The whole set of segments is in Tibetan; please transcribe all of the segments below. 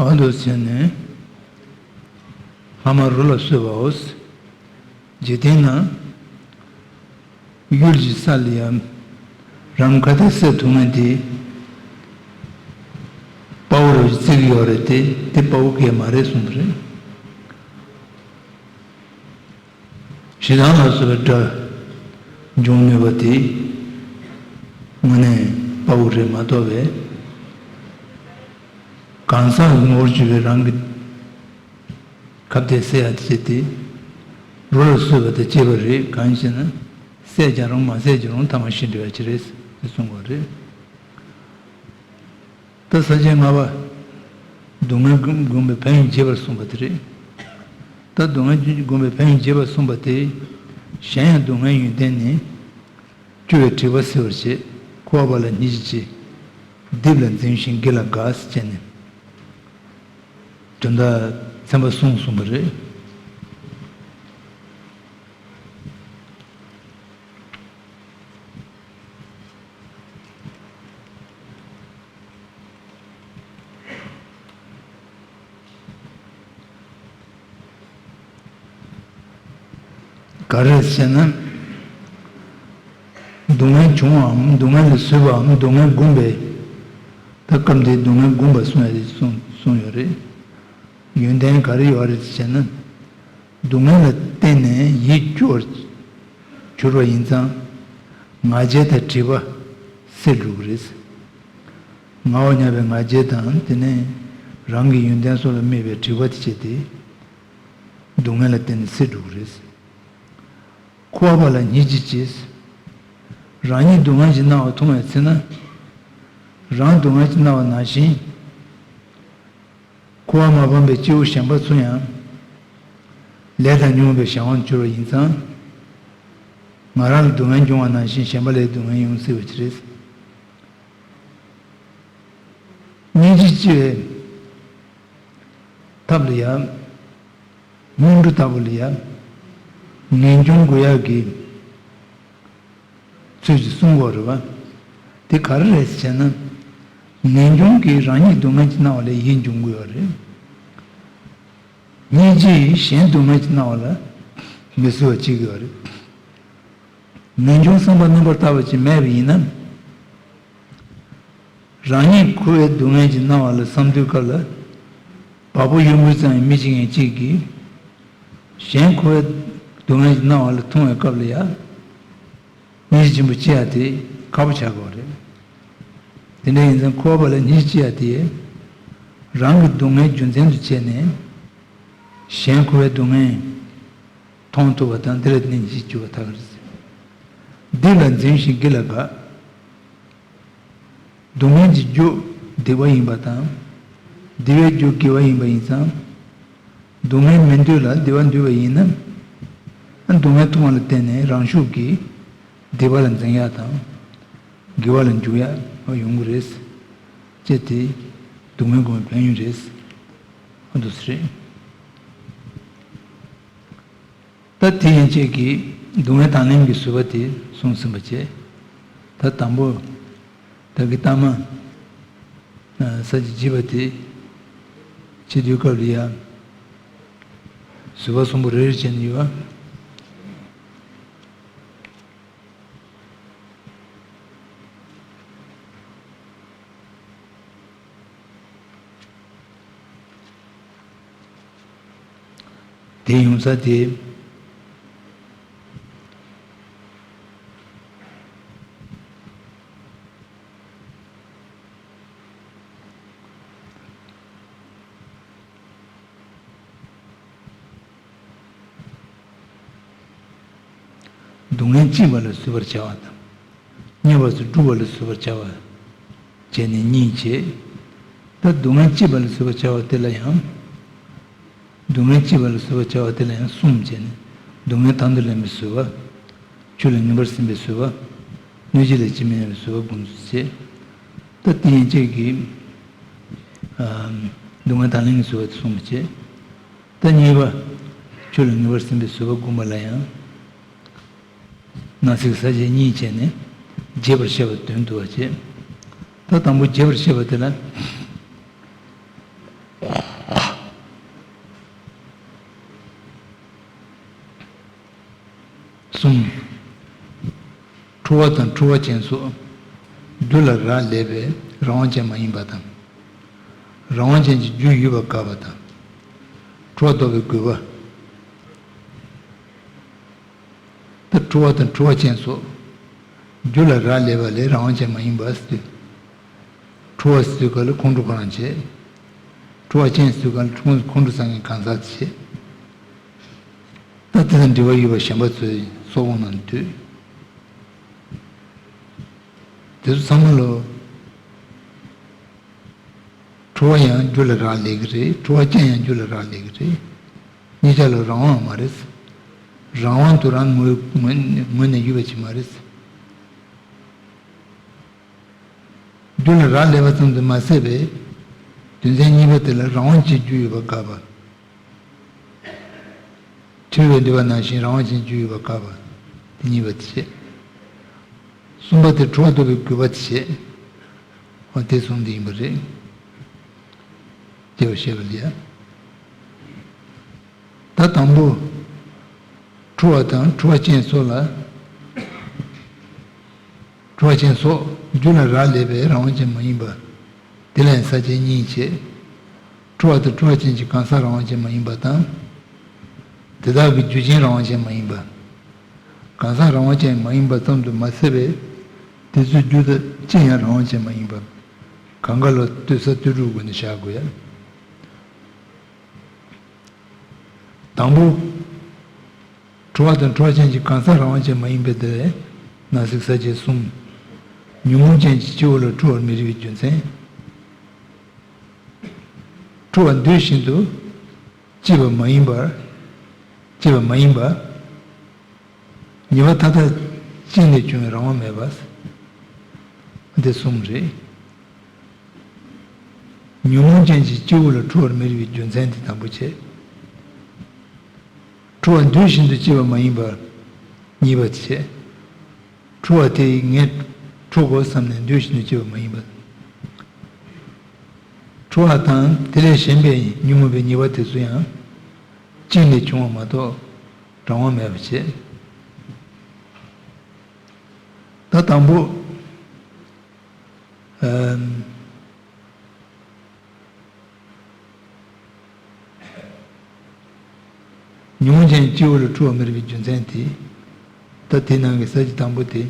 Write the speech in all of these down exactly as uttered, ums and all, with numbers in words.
འོ་འདུག་བྱས་ནས། ལྷག་མ་རོ་ལ་གསོས་པའོ། འཇིག་རྟེན་ན། ཡུལ་གྱི་ས་ལ་ཡང་། རང་ག་དེ་བསད་ཐུབ་མཁན་དེ། དཔའ་བོ་རུ་བརྩི་གི་ཡོད་རེད་དེ། དེ་དཔའ་བོ་གས་མ་རེད་གསུངས་པ་རེད། ཞེ་སྡང་ལ་སོགས་པའི་དགྲ་འབྱུང་ནུས་པ་དེ་དངོས་གནས་དཔའ་བོ་རེད་མ་གཏོགས་པའི། གང་ཟག་གི་ངོ་བོར་གྱུར་པའི་རང་གི་ཁ་གཏད་བསད་ཡ་དེ་བྱས་ཏེ། རོ་ལ་གསོས་པ་དང་བཅས་པ་རེད། གང་ཞེ་ན། བསད་ཀྱང་རུང་མ་བསད་ཀྱང་རུང་ཐ་མ་ཤི་འགྲོ་ཡ་ཅིག་རེད་ཟེར་གསུངས་པ་རེད། ད་ས་བཅད་ལྔ་པ། སྡུག་བསྔལ་བསྒོམས་པས་ཕན་ཡོན་རྒྱས་པར་གསུངས་པ་དེ་རེད། ད་སྡུག་བསྔལ་བསྒོམས་པས་ཕན་ཡོན་རྒྱས་པར་གསུངས་པ་དེ། གཞན་ཡང་སྡུག་བསྔལ་ཡོན་ཏན་ནི། སྐྱོ་བའི་དྲེགས་པ་སེལ་བར་བྱེད། འཁོར་བ་ལ་སྙིང་རྗེ་སྐྱེ། སྡིག་ལ་འཛེམ་ཞིང་དགེ་ལ་དགའ་ཟེར་བྱས་ནས། དོན་དག་ཚན་པ་གསུམ་གསུངས་པ་རེད། ག་རེ་ཟེར་ན། སྡུག་བསྔལ་བྱུང་བའམ་སྡུག་བསྔལ་ལ་བཟོད་པའམ་སྡུག་བསྔལ་བསྒོམས་པས། ད་སྐབས་འདིའི་སྡུག་བསྔལ་བསྒོམས་པ་གསུང་ཡ་དེ་གསུངས་གསུངས་ཡོད་རེད། ཡོན་ཏན་ག་རེ་ཡོད་རེད་ཟེར་ན། སྡུག་བསྔལ་ལ་བརྟེན་ནས་ཡིད་སྐྱོ་བར་གྱུར་པ་ཡིན་ཙང་། ང་རྒྱལ་དང་དྲེགས་པ་སེལ་འགྲོ་གི་རེད། ངའོ་སྙམ་པའི་ང་རྒྱལ་དང་། དེ་ནས་རང་གི་ཡོན་ཏན་སོགས་ལ་དམིགས་པའི་དྲེགས་པ་དེ་བྱས་ཏེ། སྡུག་བསྔལ་ལ་བརྟེན་ནས་སེལ་འགྲོ་གི་རེད། འཁོར་བ་ལ་སྙིང་རྗེ་སྐྱེ། རང་ཉིད་སྡུག་བསྔལ་གྱི་སྣང་བ་མཐོང་བའི་ཚེ་ན། རང་སྡུག་བསྔལ་གྱི་སྣང་བ་ནང་བཞིན། འཁོར་བ་མ་སྤངས་པའི་སྐྱེ་བོ་གཞན་པ་ཚོ་ཡང་། ལས་དང་མྱོང་བའི་བྱ་བ་གྱུར་པ་ཡིན་ཙང་། ང་རང་ལ་སྡུག་བསྔལ་འབྱུང་བ་ནང་བཞིན་གཞན་པ་ལ་སྡུག་བསྔལ་ཡོང་སྲིད་པ་ཅིག་རེད། སྙིང་རྗེ་སྐྱེ་བའི་ཐབས་ལ་ཡང་། སྔོན་འགྲོ་ལྟ་བུ་ལ་ཡང་། ངེས་འབྱུང་དགོས་ཡག་གི་ཚུལ་གྱིས་གསུང་དགོས་རེད་བ། དེ་ག་རེ་རེད་ཟེར་ན། ངེས་འབྱུང་གིས་རང་ཉིད་སྡུག་བསྔལ་གྱི་སྣང་བ་ལ་ཡིད་འབྱུང་གི་ཡོད་རེད། སྙིང་རྗེ་ཡིས་གཞན་སྡུག་བསྔལ་གྱི་སྣང་བ་ལ་མི་བཟོད་པ་བྱེད་ཀྱི་ཡོད་རེད། ངེས་འབྱུང་བསམ་པ་རྣམ་པར་དག་པ་ཅིག་མེད་པ་ཡིན་ན། རང་ཉིད་འཁོར་བའི་སྡུག་བསྔལ་གྱི་སྣང་བ་ལ་བསམ་དུས་སྐབས་ལ། བ་སྤུ་གཡོ་འགུལ་ཙམ་ཡང་མི་བྱེད་མཁན་གཅིག་གིས། གཞན་འཁོར་བའི་སྡུག་བསྔལ་གྱི་སྣང་བ་ལ་མཐོང་བའི་སྐབས་ལ་ཡང་། སྙིང་རྗེ་ཆེན་པོ་སྐྱེ་ཡ་དེ་ཁག་པོ་ཆགས་ཀྱི་ཡོད་རེད། དེ་འདྲ་ཡིན་ཙང་འཁོར་བ་ལ་སྙིང་རྗེ་སྐྱེ་ཡ་དེ། རང་གི་སྡུག་བསྔལ་རྒྱུ་མཚན་དུ་བྱས་ནས། གཞན་འཁོར་བའི་སྡུག་བསྔལ་མཐོང་ཐུབ་པ་དང་། དེ་ལ་བརྟེན་ནས་སྐྱིད་པོ་ཐག་རེད། སྡིག་ལ་འཛེམ་ཞིང་དགེ་ལ་དགའ། སྡུག་བསྔལ་གྱི་རྒྱུ་སྡིག་པ་ཡིན་པ་དང་། བདེ་བའི་རྒྱུ་དགེ་བ་ཡིན་པ་ཡིན་ཙང་། སྡུག་བསྔལ་མི་འདོད་ལ་བདེ་བ་འདོད་པ་ཡིན་ན། སྡུག་བསྔལ་མཐོང་བ་ལ་བརྟེན་ནས་རང་ཤུགས་ཀྱིས་སྡིག་པ་ལ་འཛིན་ཡག་དང་། དགེ་བ་ལ་འཇུག་ཡག་ཡོང་གི་རེད། ཅེས་དེ་སྡུག་བསྔལ་སྒོམ་པའི་ཕན་ཡོན་རེད། འདུག་སེ་རེད། ད་དེ་ཡན་ཆད་ཀྱིས་སྡུག་བསྔལ་དང་ལེན་གྱི་བཟོད་པ་དེ་གསུངས་ཟིན་པ་བྱས། ད་དང་པོ་ད་གི་ལྟ་མ་ས་བཅད་བརྒྱད་པ་དེ་བྱེད་དུས་སྐབས་ལ་ཡ། བཟོད་པ་གསུམ་པོ་རེ་རེ་བྱས་ནས་ཡོད། དེ་ཡོང་ས་དེ། སྡུག་བསྔལ་སྐྱེས་པ་ལ་བཟོད་པར་བྱ་བ་དང་། མྱོས་པ་སོགས་སྒྲུབ་པ་ལ་བཟོད་པར་བྱ་བ་བྱས་ནས་གཉིས་བྱས། ད་སྡུག་བསྔལ་སྐྱེས་པ་ལ་བཟོད་པར་བྱ་བ་དེ་ལ་ཡང་། སྡུག་བསྔལ་སྐྱེས་པ་ལ་བཟོད་པར་བྱ་བ་དེ་ལ་ཡང་གསུམ་བྱས་ནས། སྡུག་བསྔལ་དང་དུ་ལེན་པའི་བཟོད་པ། ཆོས་ལ་ངེས་པར་སེམས་པའི་བཟོད་པ། གནོད་བྱེད་ལ་ཇི་མི་སྙམ་པའི་བཟོད་པ་སྒོམ་ཚུལ་བྱས། ད་དེ་ཡན་ཆད་ཀྱིས། ཨ། སྡུག་བསྔལ་དང་ལེན་གྱི་བཟོད་པ་དེ་གསུངས་པ་བྱས། ད་གཉིས་པ། ཆོས་ལ་ངེས་པར་སེམས་པའི་བཟོད་པ་སྒོམ་པ་ལ་ཡང་། ནང་གསེས་ས་བཅད་གཉིས་བྱས་ནས་རྒྱས་པར་བཤད་པ་དོན་བསྡུ་བ་བྱས། ད་དང་པོ་རྒྱས་པར་བཤད་པ་དེ་ལ། གསུམ། འཁྲུལ་བ་དང་འཁྲུལ་བ་ཅན་སོགས། རྒྱུ་ལ་རག་ལས་པའི་རང་དབང་ཅན་མ་ཡིན་པ་དང་། རང་དབང་ཅན་གྱི་རྒྱུ་ཡོད་པར་དགག་པ་དང་། འཁྲུལ་བ་ལྡོག་པའི་དགོས་པ། ད་འཁྲུལ་བ་དང་འཁྲུལ་བ་ཅན་སོགས། རྒྱུ་ལ་རག་ལས་པ་ལས་རང་དབང་ཅན་མ་ཡིན་པ་ཟེར། འཁྲུལ་བ་ཟེར་དུས་སྐབས་ལ་ཁོང་ཁྲོ་ཁོ་རང་བྱེད། འཁྲུལ་བ་ཅན་ཟེར་དུས་སྐབས་ལ་ཁོང་ཁོང་ཁྲོ་ཟ་མཁན་གང་ཟག་བྱེད། ད་དེ་དང་འབྲེལ་བ་ཡོད་པ་གཞན་པ་ཚོའི་སྲོག་ཁོང་ནང་འདུས། དེ་ཚོ་ཚང་མ་ལོ། འཁྲུལ་བ་ཡང་རྒྱུ་ལ་རག་ལས་ཀྱི་རེད། འཁྲུལ་བ་ཅན་ཡང་རྒྱུ་ལ་རག་ལས་ཀྱི་རེད། གཉིས་ཆ་ལ་རང་དབང་མ་རེད། རང་དབང་དུ་རང་ངོས་ངོས་ངོས་ནས་ཡོད་པ་ཅིག་མ་རེད། རྒྱུ་ལ་རག་ལས་པ་ཙམ་དུ་མ་ཟད་པའི་རྒྱུ་མཚན་གཉིས་པ་དེ་ལ་རང་དབང་ཅན་རྒྱུ་ཡོད་པར་དགག་པ། འཁྲུལ་བས་འདུལ་བ་ནང་བཞིན་རང་དབང་ཅན་རྒྱུ་ཡོད་པར་དགག་པ། དེ་གཉིས་པ་དེ་བྱས། གསུམ་པ་དེ་འཁྲུལ་བ་ལྡོག་པའི་དགོས་པ་དེ་བྱས། འོ་དེ་གསུམ་དེ་ཡིན་པ་རེད། ཅེས་པ་བཤད་པ་ལ་ཡ། ད་དང་པོ། འཁྲུལ་བ་དང་འཁྲུལ་བ་ཅན་སོགས་ལ། འཁྲུལ་བ་ཅན་སོགས་རྒྱུ་ལ་རག་ལས་པའི་རང་དབང་ཅན་མ་ཡིན་པ། དེ་ལ་ཡང་ས་བཅད་གཉིས་བྱས། འཁྲུལ་བ་དང་འཁྲུལ་བ་ཅན་གྱི་གང་ཟག་རང་དབང་ཅན་མ་ཡིན་པ་དང་། དེ་དག་གི་རྒྱུ་རྐྱེན་རང་དབང་ཅན་མ་ཡིན་པ། གང་ཟག་རང་དབང་ཅན་མ་ཡིན་པ་ཙམ་དུ་མ་ཟད་པའི་དེ་ཚོའི་རྒྱུ་དང་རྐྱེན་ཡང་རང་དབང་ཅན་མ་ཡིན་པ། གང་ག་ལ་ལྟོས་ས་ལྟོས་གྲུབ་སྒོ་ནས་བཞག་དགོས་ཡ། དང་པོ། འཁྲུལ་བ་དང་འཁྲུལ་བ་ཅན་གྱི་གང་ཟག་རང་དབང་ཅན་མ་ཡིན་པའི་དེ་ནང་གསེས་ས་བཅད་གསུམ། ཉོན་མོངས་ཅན་གྱི་སྤྱི་བོ་ལ་འཁྲུལ་བར་མི་རིགས་པའི་རྒྱུ་མཚན། འཁྲུལ་བ་འདོད་བཞིན་དུ་སྐྱེས་པ་མ་ཡིན་པར། སྐྱེས་པ་མ་ཡིན་པ། ཉེས་པ་མཐའ་དག་ཅན་ལས་བྱུང་བའི་རང་དབང་མེད་པ། འདི་གསུམ་རེད། ཉོན་མོངས་ཅན་གྱི་སྐྱེ་བོ་ལ་འཁྲུལ་བར་མི་རིགས་པའི་རྒྱུ་མཚན་དེ་དང་པོ་བྱས། འཁྲུལ་བ་འདོད་བཞིན་དུ་སྐྱེས་པ་མ་ཡིན་པ། གཉིས་པ་དེ་བྱས། འཁྲུལ་བ་དེ་ངས་འཁྲུལ་དགོས་བསམ་ནས་འདོད་བཞིན་དུ་སྐྱེས་པ་མ་ཡིན་པ། འཁྲུལ་བ་དང་དེ་ལས་གཞན་པའི་ཉོན་མོངས་པའི་ཉེས་པ་དེ་ཚོ་ཡང་རྐྱེན་ལས་བྱུང་བ་མ་གཏོགས་རང་དབང་མེད་པ་བྱས། ད་དང་པོ། ཨམ། ཉོན་མོངས་ཅན་གྱི་སྐྱེ་བོ་ལ་འཁྲུལ་བ་མི་རིགས་པའི་རྒྱུ་མཚན་དེ། ད་དེ་ནང་གི་ས་བཅད་དང་པོ་དེ།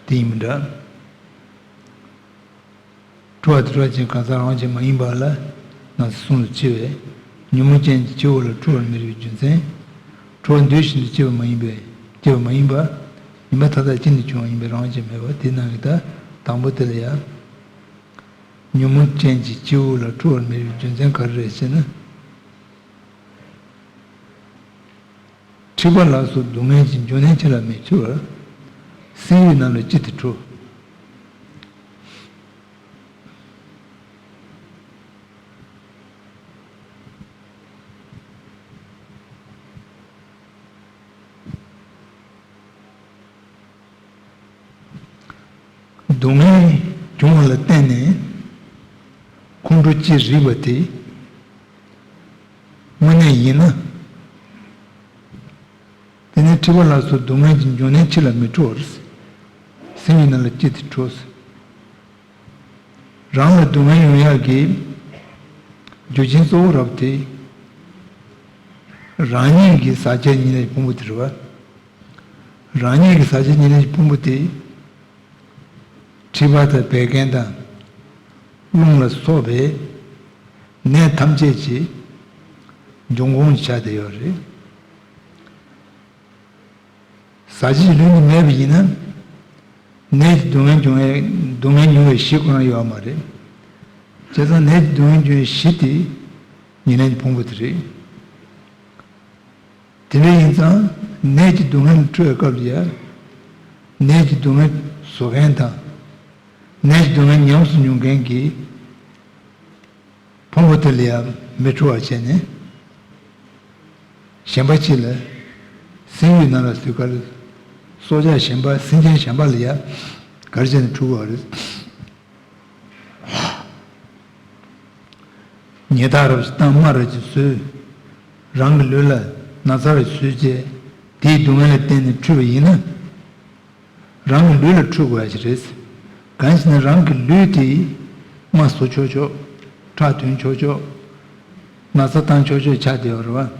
དེ་ཡིན་མི་འདྲ། འཁྲུལ་བ་དེ་འཁྲུལ་བ་ཅན་གང་ཟག་རང་དབང་ཅན་མ་ཡིན་པ་ལ་ནང་གསེས་གསུམ་དུ་ཕྱེ་བས། ཉོན་མོངས་ཅན་གྱི་སྐྱེ་བོ་ལ་འཁྲུལ་བར་མི་རིགས་པའི་རྒྱུ་མཚན། འཁྲུལ་བ་འདོད་བཞིན་དུ་སྐྱེ་བ་མ་ཡིན་པས་སྐྱེ་བ་མ་ཡིན་པ། ཉེས་པ་མཐའ་དག་ཅན་ལས་བྱུང་བ་ཡིན་པས་རང་དབང་ཅན་མེད་པ་དེ་ནང་གི་ད་དང་པོ་དེ་ལ་ཡང་། ཉོན་མོངས་ཅན་གྱི་སྐྱེ་བོ་ལ་འཁྲུལ་བར་མི་རིགས་རྒྱུ་མཚན་ག་རེ་རེད་ཅེ་ན། འཁྲིག་པ་ལ་སོགས་སྡུག་བསྔལ་གྱི་འབྱུང་གནས་ཕྱི་ལ་མི་འཆོར་བར། སེམས་ཡུལ་རྣམས་ལ་གཅིག་ཏུ་འཁྲུལ། སྡུག་བསྔལ་འབྱུང་བ་ལ་བརྟེན་ནས་ཁོང་ཁྲོ་ཅི་རིགས་པ་དེ་དངོས་གནས་ཡིན་ན། དེ་ནས་འཁྲིག་པ་ལ་སོགས་སྡུག་བསྔལ་གྱི་འབྱུང་གནས་ཕྱི་ལ་མི་འཁྲུལ་བར། སེམས་ཡུལ་རྣམས་ལ་གཅིག་ཏུ་འཁྲུལ། རང་ལ་སྡུག་བསྔལ་ཡོང་ཡག་གི་རྒྱུ་རྐྱེན་གཙོ་བོ་རབ་དེ། རང་ཉིད་ཀྱི་ཟག་བཅས་ཉེར་ལེན་གྱི་ཕུང་པོ་དེ་རེད་བ། རང་ཉིད་ཀྱི་ཟག་བཅས་ཉེར་ལེན་གྱི་ཕུང་པོ་དེ། མཁྲིས་པ་དང་བད་ཀན་དང་། རླུང་ལ་སོགས་པའི་ནད་ཐམས་ཅད་ཀྱི་འབྱུང་ཁུངས་ཆགས་བསྡད་ཡོད་རེད། ཟག་བཅས་ཀྱི་ལུས་འདི་མེད་པ་ཡིན་ན། ནད་ཀྱི་སྡུག་བསྔལ་འབྱུང་བའི་སྡུག་བསྔལ་མྱོང་བའི་གཞི་ཁོ་རང་ཡོད་མ་རེད། བྱས་ཙང་ནད་ཀྱི་སྡུག་བསྔལ་འབྱུང་བའི་གཞི་དེ་ཉེར་ལེན་གྱི་ཕུང་པོ་དེ་རེད། དེ་འདྲ་ཡིན་ཙང་ནད་ཀྱི་སྡུག་བསྔལ་འཁྲུལ་བའི་སྐབས་ལ་ཡང་། ནད་ཀྱི་སྡུག་བསྔལ་བཟོ་མཁན་དང་། ནད་ཀྱི་སྡུག་བསྔལ་ཉམས་སུ་མྱོང་མཁན་གྱི་ཕུང་པོ་དེ་ལ་ཡང་མི་འཁྲུལ་བར་བྱས་ནས། གཞན་པ་གཅིག་ལ། སེམས་ཡུལ་རྣམས་ལ་ཟེར་ག་ལ། སྲོག་ཆགས་གཞན་པ་སེམས་ཅན་གཞན་པ་ལ་ཡང་ག་རེ་བྱས་ནས་འཁྲུལ་དགོས་པ་རེད། ཉེས་རྟགས་རབ་ཅིག་བཏང་དམའ་རབ་ཅིག་བཟོས། རང་གི་ལུས་ལ་ན་ཚ་རབ་ཅིག་བཟོས་བྱས། དེའི་སྡུག་བསྔལ་ལ་བརྟེན་ནས་འཁྲུལ་བ་ཡིན་ན། རང་གི་ལུས་ལ་འཁྲུལ་དགོས་ཡ་ཞིག་རེད། གང་ཞེ་ན་རང་གི་ལུས་དེ་རྨ་གསོ་ཆོག་ཆོག་ཁྲག་ཐོན་ཆོག་ཆོག་ན་ཚ་བཏང་ཆོག་ཆོག་ཆགས་བསྡད་ཡོད་རེད་བ།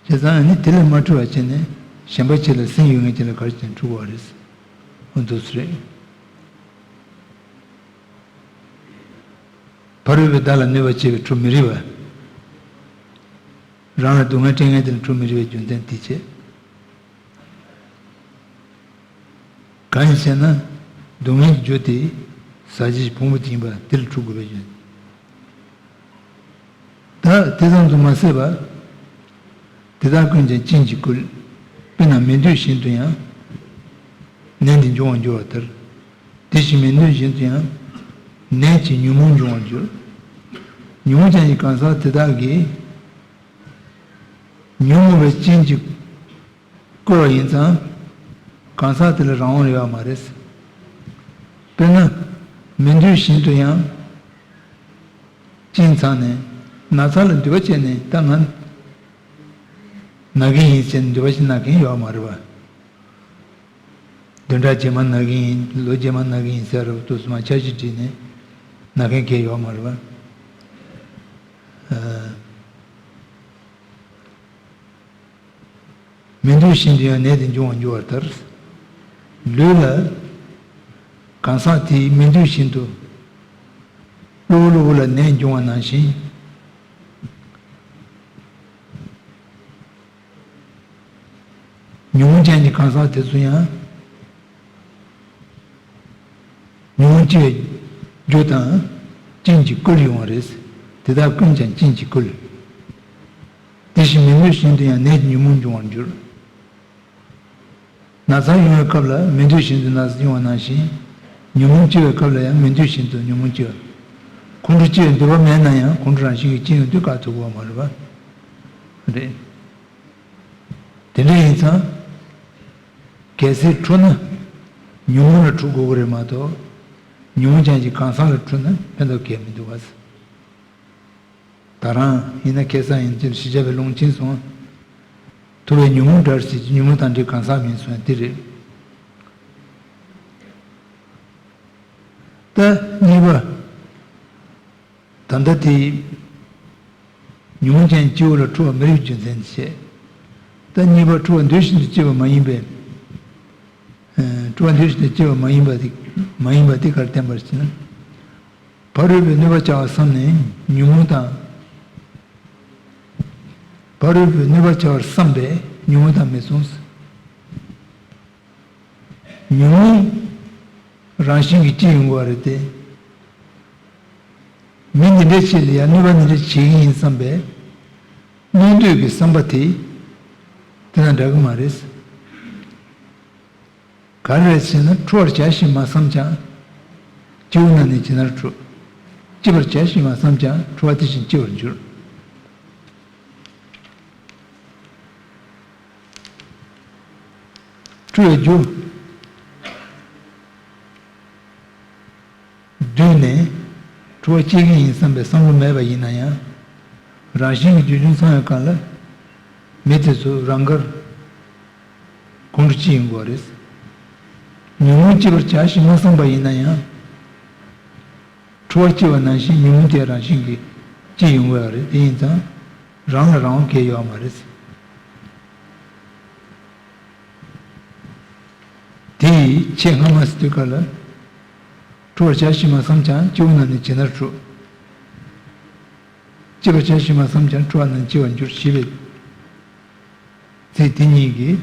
བྱས་ཙང་ཨ་ནི་དེ་ལས་མ་འཁྲུལ་བ་བྱས་ནས་གཞན་པ་ཅིག་ལ་སེམས་ཡོད་མཁན་ཅིག་ལ་ག་རེ་བྱས་ནས་འཁྲུལ་དགོས་པ་རེད། འོ་འདུག་སེ་རེད། ཕ་རོལ་པོས་བདག་ལ་གནོད་པ་བྱས་པས་འཁྲུལ་མི་རིགས་པ། རང་ལ་སྡུག་བསྔལ་སྤྲད་མཁན་དེ་ལ་འཁྲུལ་མི་རིགས་པའི་རྒྱུ་མཚན་དེ་བྱས། གང་ཡིན་ཟེར་ན། སྡུག་བསྔལ་གྱི་རྒྱུ་དེ་ཟག་བཅས་ཀྱི་ཕུང་པོ་དེ་ཡིན་པ་དེ་ལ་འཁྲུལ་དགོས་པའི་རྒྱུ་མཚན། ད་དེ་ཙམ་དུ་མ་ཟད་པར། དེ་དག་ཀུན་ཀྱང་རྐྱེན་གྱིས་བསྐུལ། དཔེར་ན་མི་འདོད་བཞིན་དུ་ཡང་། ནད་འདི་འབྱུང་བར་འགྱུར་བ་ལྟར། དེ་བཞིན་མི་འདོད་བཞིན་དུ་ཡང་། ནད་ཀྱིས་ཉོན་མོངས་འབྱུང་བར་འགྱུར། ཉོན་མོངས་ཅན་གྱི་གང་ཟག་དེ་དག་གིས། ཉོན་མོངས་པའི་རྐྱེན་གྱིས་བསྐུལ་བ་ཡིན་ཙང་། གང་ཟག་དེ་ལ་རང་དབང་ཡོད་པ་མ་རེད། དཔེར་ན། མི་འདོད་བཞིན་དུ་ཡང་། གཅིན་ཚང་ནས། ན་ཚ་ལ་འདུན་པ་བྱས་ནས་ད་ང་ན་གི་ཡིན་ཟེར་ནས་འདུན་པ་བྱས་ན་མཁན་ཡོད་པ་མ་རེད་པ། བདུན་ཕྲག་རྗེས་མ་ན་གི་ཡིན། ལོ་རྗེས་མ་ན་གི་ཡིན་ཟེར་རབ་ཏུ་སུ་མ་འཆར་གཞི་བྲིས་ནས་ན་མཁན་གང་ཡང་ཡོད་མ་རེད་པ། ཨ། མི་འདོད་བཞིན་དུ་ཡང་ནད་དེ་འབྱུང་བར་འགྱུར་བ་ལྟར། ལུས་ལ་གང་ཟག་དེས་མི་འདོད་བཞིན་དུ་གློ་བུར་གློ་བུར་ལ་ནད་འབྱུང་བ་ནང་བཞིན། ཉོན་མོངས་ཅན་གྱི་གང་ཟག་དེ་ཚོ་ཡང་ཉོན་མོངས་སྐྱེ་བའི་རྒྱུ་དང་རྐྱེན་གྱིས་བསྐུལ་ཡོང་བ་རེད། དེ་དག་ཀུན་ཀྱང་རྐྱེན་གྱིས་བསྐུལ། དེ་བཞིན་མི་འདོད་བཞིན་དུ་ཡང་ནད་ཀྱིས་ཉོན་མོངས་འབྱུང་བར་འགྱུར། ན་ཚ་ཡོང་བའི་སྐབས་ལ་མི་འདོད་བཞིན་དུ་ན་ཚ་ཡོང་བ་ནང་བཞིན། ཉོན་མོངས་སྐྱེ་བའི་སྐབས་ལ་ཡང་མི་འདོད་བཞིན་དུ་ཉོན་མོངས་སྐྱེ་བ། ཁོང་ཁྲོ་སྐྱེ་བའི་འདོད་པ་མེད་ན་ཡང་ཁོང་ཁྲོ་རང་བཞིན་གྱིས་སྐྱེ་ཡོང་དུས་བཀག་ཐུབ་ཀྱི་ཡོད་མ་རེད་པ། རེད། དེ་འདྲ་ཡིན་ཙང་། གལ་སྲིད་འཁྲུལ་ན། ཉོན་མོངས་ལ་འཁྲུལ་དགོས་ཀྱི་རེད་མ་གཏོགས། ཉོན་མོངས་ཅན་གྱི་གང་ཟག་ལ་འཁྲུལ་ན་ཕན་ཐོགས་གང་ཡང་མི་འདུག་ག། ད་རང་ཡིན་ན་ཁ་སང་ཡིན་ཕྱིར་ཞི་བྱ་བའི་ལུང་ཕྱིན་སོང་། ཐུབ་པའི་ཉོན་མོངས་འདྲ་ཞིག་ཉོན་མོངས་དང་འདྲེས་གང་ཟག་མིན་སོང་ཡང་དེ་རེད། ད་གཉིས་པ། ད་ལྟ་དེ། ཉོན་མོངས་ཅན་གྱི་སྐྱེ་བོ་ལ་འཁྲུལ་བ་མི་རིགས་རྒྱུ་མཚན་བྱས། ད་གཉིས་པ་འཁྲུལ་བ་འདོད་བཞིན་དུ་སྐྱེ་བ་མ་ཡིན་པས། ཨ། འཁྲུལ་བ་འདོད་བཞིན་དུ་སྐྱེ་བ་མ་ཡིན་པ་དེ། མ་ཡིན་པ་དེ་ག་རེ་བསྟན་པར་བྱས་ན། ཕ་རོལ་པོས་གནོད་པ་བྱ་བར་བསམས་ནས་ཉོན་མོངས་དང་། ཕ་རོལ་པོས་གནོད་པ་བྱ་བར་བསམས་པས་ཉོན་མོངས་དང་མི་མཚུངས། ཉོན་མོངས་རང་བཞིན་གྱིས་སྐྱེ་ཡོང་གི་རེད་དེ། མི་འདི་འདྲ་ཅིག་ལ་ཡང་གནོད་པ་འདི་འདྲ་བྱེད་ཀྱི་ཡིན་བསམ་པའི་གནོད་འདོད་ཀྱི་བསམ་པ་དེ་དེ་དང་འདྲ་གི་མ་རེད། ག་རེ་རེད་ཟེར་ན་འཁྲུ་བར་བྱ་ཞེས་མ་བསམས་ཀྱང་། སྐྱེ་བོ་རྣམས་ནི་ཇི་ལྟར་འཁྲུལ། ལྕི་བར་བྱ་ཞེས་མ་བསམས་ཀྱང་འཁྲུལ་བ་དེ་བཞིན་ལྕི་བར་འགྱུར། འཁྲུལ་བའི་རྒྱུ། བསྡུས་ནས་འཁྲུལ་བ་སྐྱེ་གི་ཡིན་བསམ་པའི་བསམ་བློ་མེད་པ་ཡིན་ན་ཡང་། རང་བཞིན་གྱི་རྒྱུ་ཅུང་ཚང་བའི་སྒང་ལ། མི་དེ་ཚོ་རང་དགར་ཁོང་ཁྲོ་སྐྱེ་ཡོང་གི་རེད། ཉོན་མོངས་སྐྱེ་བར་བྱ་ཞེས་མ་བསམས་པ་ཡིན་ན་ཡང་། འཁྲུལ་བ་སྐྱེ་བ་ནང་བཞིན་ཉོན་མོངས་དེ་རང་བཞིན་གྱིས་སྐྱེ་ཡོང་གི་རེད། དེ་ཡིན་ཙང་རང་ལ་རང་དབང་གང་ཡང་ཡོད་མ་རེད། དེ་ཡི་ཆེས་སྔ་མ་ཟེར་དུས་སྐབས་ལ། འཁྲུལ་བར་བྱ་ཞེས་མ་བསམས་ཀྱང་སྐྱེ་བོ་རྣམས་ནི་ཇི་ལྟར་འཁྲུལ། ལྕི་བར་བྱ་ཞེས་མ་བསམས་ཀྱང་འཁྲུལ་བ་རྣམས་ལྕི་བར་འགྱུར་ཞེས་པའི་ཚིག་དེ་གཉིས་ཀྱིས།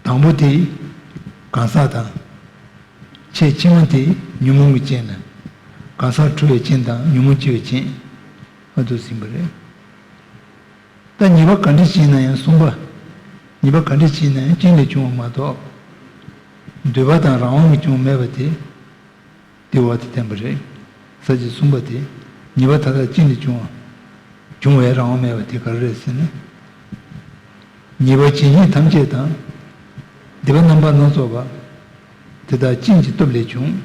དང་པོ་དེ་གང་ཟག་དང་། ཆེས་ཕྱི་མ་དེ་ཉོན་མོངས་ཀྱི་རྐྱེན་དང་། གང་ཟག་འཁྲུལ་བའི་རྐྱེན་དང་ཉོན་མོངས་སྐྱེ་བའི་རྐྱེན། ཨ། དུ་ཟིན་པ་རེད། ད་ཉེས་པ་ག་འདྲ་ཅིག་ཡིན་ན་ཡང་གསུམ་པ། ཉེས་པ་ག་འདྲ་ཅིག་ཡིན་ན་ཡང་རྐྱེན་ལས་བྱུང་བ་མ་གཏོགས། འདོད་པ་དང་རང་དབང་གིས་བྱུང་མེད་པ་དེ། དེ་བ་དེ་བསྟན་པ་རེད། ས་བཅད་གསུམ་པ་དེ། ཉེས་པ་མཐའ་དག་རྐྱེན་ལས་བྱུང་བ། བྱུང་བའི་རང་དབང་མེད་པ་དེ་ག་རེ་རེད་ཟེར་ན། ཉེས་པ་ཇི་སྙེད་ཐམས་ཅད་དང་། སྡིག་པ་རྣམ་པ་སྣ་ཚོགས་པ། དེ་དག་རྐྱེན་གྱི་སྟོབས་ལས་བྱུང་།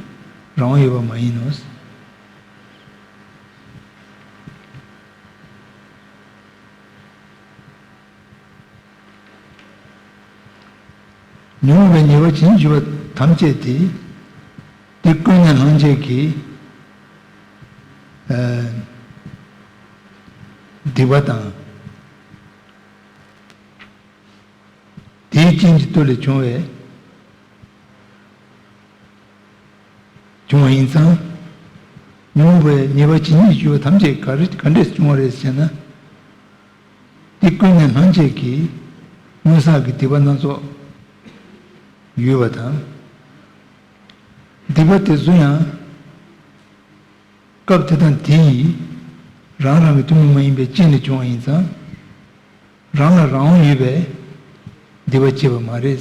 རང་དབང་ཡོད་པ་མ་ཡིན་ནོ། ཉོན་མོངས་པའི་ཉེས་པ་ཇི་སྙེད་ཞུས་པ་ཐམས་ཅད་དེ། དེ་ཀུན་ནས་བསླངས་བྱས་ཀྱི། ཨ། སྡིག་པ་དང་། དེའི་རྐྱེན་གྱི་སྟོབས་ལས་བྱུང་བའི། བྱུང་བ་ཡིན་ཙང་། ཉོན་མོངས་པའི་ཉེས་པ་ཇི་སྙེད་ཞུས་པ་ཐམས་ཅད་ག་རེ་ག་འདྲས་བྱུང་བ་རེད་ཟེར་ན། དེ་ཀུན་ནས་བསླངས་བྱས་ཀྱི་སྔོན་བསགས་ཀྱི་སྡིག་པ་སྣ་ཚོགས་ཡོད་པ་དང་། སྡིག་པ་དེ་ཚོ་ཡང་། སྐབས་དེ་དང་དེ་ཡི་རང་རང་གི་ཐུན་མོང་མ་ཡིན་པའི་རྐྱེན་ལས་བྱུང་བ་ཡིན་ཙང་། རང་ལ་རང་དབང་ཡོད་པས་སྡིག་པ་བྱེད་པ་མ་རེད།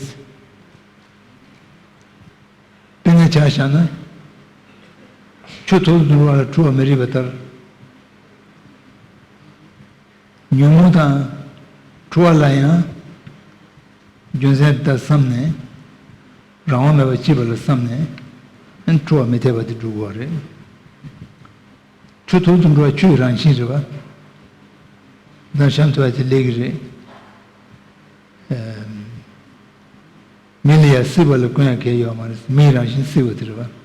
དཔེར་ན་ཆ་བཞག་ན། ཆུ་ཐོག་ཏུ་འགྲོ་བ་ལ་འཁྲུ་བ་མི་རིགས་པ་ལྟར། ཉོན་མོངས་དང་འཁྲུལ་བ་ལ་ཡང་རྒྱུ་མཚན་དེ་ལྟར་བསམས་ནས། རང་དབང་མེད་པར་སྐྱེས་པ་ལ་བསམས་ནས། འཁྲུལ་བ་མི་འཐད་པ་དེ་སྒྲུབ་དགོས་པ་རེད། ཆུ་ཐོག་ཏུ་འགྲོ་བ་ཆུ་ཡི་རང་བཞིན་རེད་པ། ད་གཤམ་དུ་བ་དེ་སླེབས་ཀྱི་རེད། ཨ། མི་ལ་ཡང་སྲིད་པ་ལ་ཀུན་ཡང་གལ་ཡོད་མ་རེད། མིའི་རང་བཞིན་སྲིད་པ་དེ་རེད་པ།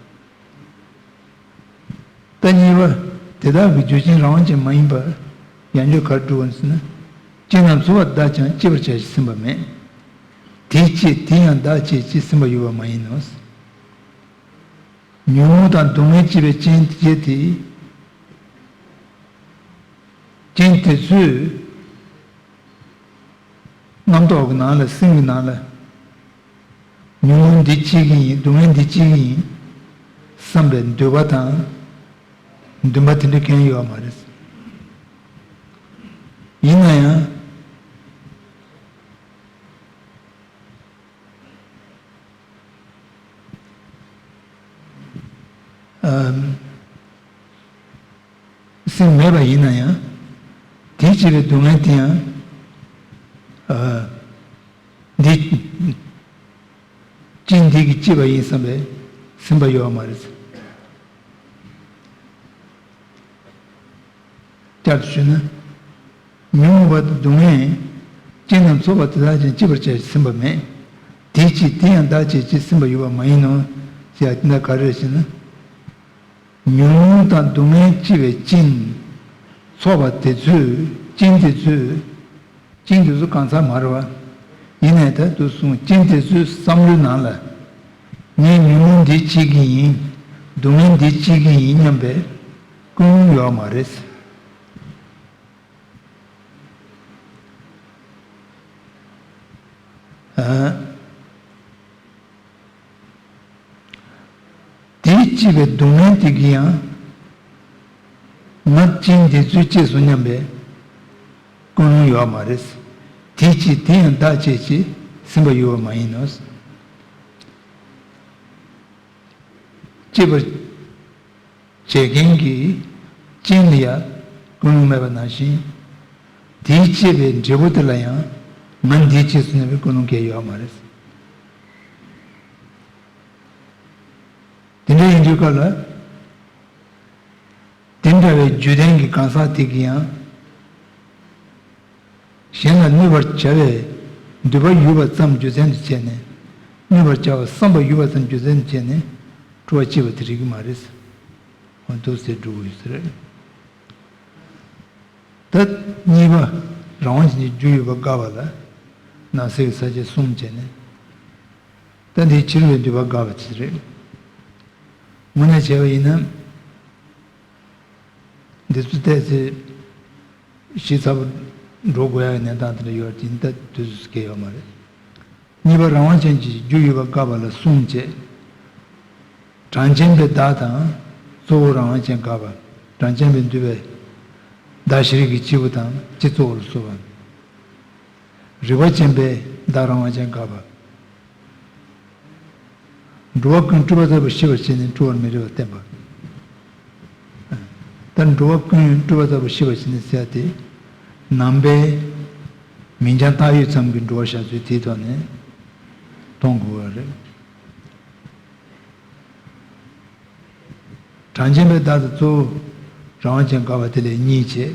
ད་གཉིས་པ། དེ་དག་གི་རྒྱུ་རྐྱེན་རང་དབང་ཅན་མ་ཡིན་པར་ཡང་བསྐྱར་ག་རེ་སྒྲུབ་དགོས་ཟེར་ན། རྐྱེན་རྣམས་ཚོགས་པ་བདག་ཀྱང་བསྐྱེད་པར་བྱ་ཞེས་ཟིན་པ་མེད། དེས་བསྐྱེད་དེ་ཡང་བདག་བསྐྱེད་ཅེས་ཟིན་པ་ཡོད་པ་མ་ཡིན་ནོ། ཉོན་མོངས་དང་སྡུག་བསྔལ་སྐྱེད་པའི་རྐྱེན་བྱེད་དེ། རྐྱེན་དེ་ཚོས། རྣམ་རྟོག་གི་ནང་ལ་སེམས་ཀྱི་ནང་ལ། ཉོན་མོངས་འདི་སྐྱེ་གི་ཡིན། སྡུག་བསྔལ་འདི་སྐྱེ་གི་ཡིན། བསམ་པའི་འདོད་པ་དང་། འདུན་པ་དེ་འདྲ་གང་ཡང་ཡོད་མ་རེད། ཡིན་ན་ཡང་། ཨམ། སེམས་མེད་པ་ཡིན་ན་ཡང་། དེས་བསྐྱེད་པའི་སྡུག་བསྔལ་དེ་ཡང་། ཨ། འདི། རྐྱེན་འདི་གིས་བསྐྱེད་པ་ཡིན་བསམ་པའི་སེམས་པ་ཡོད་པ་མ་རེད། བསྐྱར་དུ་ཞུས་ན། ཉོན་མོངས་པ་དང་སྡུག་བསྔལ། རྐྱེན་རྣམས་ཚོགས་པ་དེ་དག་ཀྱང་བསྐྱེད་པར་བྱ་ཞེས་ཟིན་པ་མེད། དེས་བསྐྱེད་དེ་ཡང་བདག་བསྐྱེད་ཅེས་ཟིན་པ་ཡོད་པ་མ་ཡིན་ནོ། ཞེས་དེ་འདྲ་ག་རེ་རེད་ཟེར་ན། ཉོན་མོངས་དང་སྡུག་བསྔལ་སྐྱེ་བའི་རྐྱེན། ཚོགས་པ་དེ་ཚོས། རྐྱེན་དེ་ཚོས། རྐྱེན་དེ་ཚོ་གང་ཟག་མ་རེད་པ། ཡིན་ནའི་ད་དུ་གསུངས། རྐྱེན་དེ་ཚོའི་བསམ་བློའི་ནང་ལ། ངས་ཉོན་མོངས་འདི་བྱེད་ཀྱི་ཡིན། སྡུག་བསྔལ་འདི་བྱེད་ཀྱི་ཡིན་སྙམ་པའི་ཀུན་སློང་ཡོད་མ་རེད། ཨ། དེས་བསྐྱེད་པའི་སྡུག་བསྔལ་དེ་གིས་ཡང་། ང་རྐྱེན་འདི་ཚོས་བསྐྱེད་སོང་སྙམ་པའི་ཀུན་སློང་ཡོད་མ་རེད། དེས་བསྐྱེད་དེ་ཡང་བདག་བསྐྱེད་ཅེས་ཟིན་པ་ཡོད་པ་མ་ཡིན་ནོ། བསྐྱེད་པར་བྱེད་མཁན་གྱི་རྐྱེན་ལ་ཡང་ཀུན་སློང་མེད་པ་ནང་བཞིན། དེས་བསྐྱེད་པའི་འབྲས་བུ་དེ་ལ་ཡང་ང་འདིས་བསྐྱེད་སོང་སྙམ་པའི་ཀུན་སློང་གང་ཡང་ཡོད་མ་རེད། དེ་འདྲ་ཡིན་དུས་སྐབས་ལ། དེ་འདྲ་བའི་རྒྱུད་ལྡན་གྱི་གང་ཟག་དེ་གིས་ཡང་། གཞན་ལ་གནོད་པར་བྱ་བའི་འདོད་པ་ཡོད་པ་ཙམ་རྒྱུ་མཚན་དུ་བྱས་ནས། གནོད་པར་བྱ་བ་བསམ་པ་ཡོད་པ་ཙམ་རྒྱུ་མཚན་དུ་བྱས་ནས་འཁྲུལ་བ་སྐྱེ་བ་དེ་རིགས་ཀྱི་མ་རེད། འོ་འདུག་སེ་འགྲོ་གི་ཡོད་ས་རེད། ད་གཉིས་པ། རང་དབང་ཅན་གྱི་རྒྱུ་ཡོད་པ་དགག་པ་ལ། ནང་གསེས་ཀྱི་ས་བཅད་གསུམ་བྱས་ནས། ད་འདིའི་ཕྱི་རོལ་པའི་འདོད་པ་དགག་པ་དེ་རེད། དངོས་གནས་བྱས་པ་ཡིན་ན། འདི་ཚོ་ཏོག་ཙམ་ཞིབ་ཚགས་པོ་འགྲོ་དགོས་ཡག་གི་གནས་སྟངས་དེ་འདྲ་ཡོད་ཅིང་ད་དུས་ཚོད་སྐྱེལ་ཡོད་མ་རེད། གཉིས་པ། རང་དབང་ཅན་གྱི་རྒྱུ་ཡོད་པ་དགག་པ་ལ་གསུམ་བྱས། གྲངས་ཅན་པའི་བདག་དང་གཙོ་བོ་རང་དབང་ཅན་དགག་པ། གྲངས་ཅན་པས་འདུས་པའི་བདག་ཤེས་རིག་གི་སྐྱེས་བུ་དང་སྤྱི་གཙོ་བོ་ལ་སོགས་པ། རིག་པ་ཅན་པས་བདག་རང་དབང་ཅན་དགག་པ། འགྲོ་བ་ཀུན་སྤྲོས་པ་ལྟ་བུ་ཤེས་པར་བྱས་ནས་སྤྲོ་བར་མི་རིགས་པ་བསྟན་པ། ད་འགྲོ་བ་ཀུན་སྤྲོས་པ་ལྟ་བུ་ཤེས་པར་བྱས་ནས་ཟེར་ཡ་དེ། ནང་པའི་མིང་རྐྱང་བཏགས་ཡོད་ཙམ་གྱི་འགྲོ་བ་བཞག་ཚུལ་དེའི་ཐོག་ནས་མཐོང་དགོས་པ་རེད། གྲངས་ཅན་པའི་བདག་དང་གཙོ་བོ་རང་དབང་ཅན་དགག་པ་དེ་ལས་གཉིས་བྱས།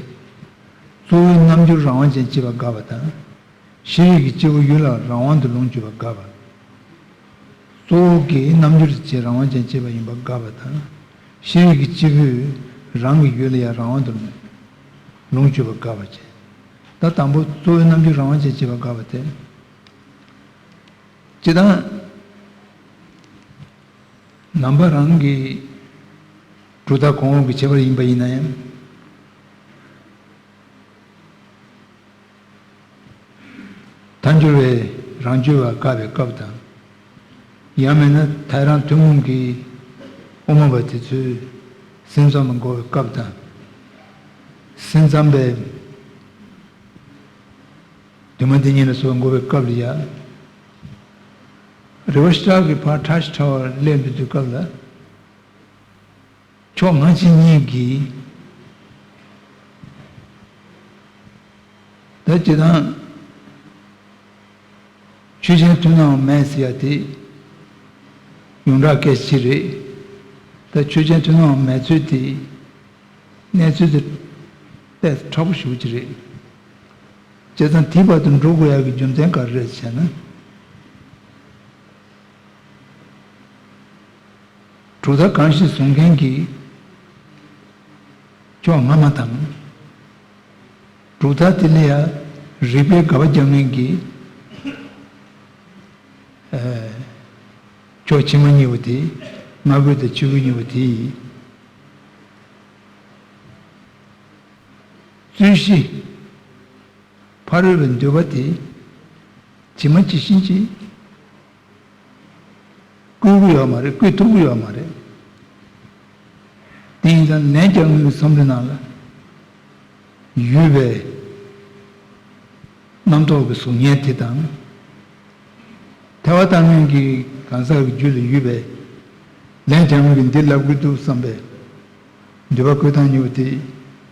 གཙོ་བོའི་རྣམ་འགྱུར་རང་དབང་ཅན་བྱེད་པ་དགག་པ་དང་། ཤེས་རིག་གི་སྐྱེས་བུ་ཡུལ་ལ་རང་དབང་དུ་ལོངས་སྤྱོད་པ་དགག་པ། གཙོ་བོ་གི་རྣམ་འགྱུར་དེ་ཆེས་རང་དབང་ཅན་བྱེད་པ་ཡིན་པ་དགག་པ་དང་། ཤེས་རིག་གི་སྐྱེས་བུས་རང་གི་ཡུལ་ལ་ཡང་རང་དབང་དུ་ལོངས་སྤྱོད་པ་དགག་པ་བྱས། ད་དང་པོ་གཙོ་བོའི་རྣམ་འགྱུར་རང་དབང་ཅན་བྱེད་པ་དགག་པ་དེ། སྤྱིར་བཏང་ནང་པ་རང་གི་གྲུབ་མཐའ་གོང་འོག་གི་ཁྱད་པར་ཡིན་པ་ཡིན་ན་ཡང་། ཐལ་འགྱུར་བས་རང་རྒྱུད་པ་བཀག་པའི་སྐབས་དང་། ཡང་མིན་ན་ཐལ་རང་ཐུན་མོང་གི་དབུ་མ་པ་དེ་ཚོས་སེམས་ཙམ་པ་འགོག་པའི་སྐབས་དང་། སེམས་ཙམ་པས་དུ་མ་འདི་ཉིད་ལ་སོགས་པ་འགོག་པའི་སྐབས་ལ་ཡང་། རེ་བ་ཤ་སྟག་གི་ཕར་ཁྲ་ཞིག་ཁྲ་བར་སླེབས་འདུག་དུས་སྐབས་ལ། ཕྱོགས་སྔ་ཕྱི་གཉིས་ཀྱིས། ད་སྤྱིར་བཏང་ཆོས་ཅན་མཐུན་སྣང་མེད་ཟེར་ཡ་དེ་ཡོངས་གྲགས་སྐད་ཆ་ཅིག་རེད། ད་ཆོས་ཅན་མཐུན་སྣང་མེད་ཚུལ་དེ་གནས་ཚུལ་དེ་ཏོག་ཙམ་མཁྲེགས་པོ་ཞེ་པོ་ཅིག་རེད། བྱས་ཙང་དེའི་བར་དུ་འགྲོ་དགོས་ཡ་གི་རྒྱུ་མཚན་ག་རེ་རེད་ཟེར་ན། གྲུབ་མཐའ་གང་ཞིག་བཟུང་མཁན་གྱི་ཕྱོགས་སྔ་མ་དང་། གྲུབ་མཐའ་དེ་ལ་ཡང་རིགས་པས་དགག་པ་རྒྱག་མཁན་གྱི་ཨ་ཕྱོགས་ཕྱི་མ་གཉིས་པོ་དེ། སྔ་རྒོལ་དང་ཕྱི་རྒོལ་གཉིས་པོ་དེ་ཡིས། རྩོད་གཞི་ཕ་རོལ་པོའི་འདོད་པ་དེ་ཇི་མ་ཇི་བཞིན་གྱིས་བཀོད་ཀྱི་ཡོད་མ་རེད། བཀོད་ཐུབ་ཀྱི་ཡོད་མ་རེད། དེ་ཡིན་ཙང་ལན་རྒྱག་མཁན་གྱི་བསམ་བློའི་ནང་ལ་ཡོད་པའི་རྣམ་རྟོག་གི་གཟུགས་བརྙན་དེ་དང་། ཐལ་བ་བཏང་མཁན་གྱི་གང་ཟག་གི་རྒྱུད་ལ་ཡོད་པའི་ལན་རྒྱག་མཁན་གྱིས་འདི་ལབ་དགོས་འདུག་བསམ་པའི་འདོད་པ་བཀོད་སྟངས་གཉིས་པོ་དེ་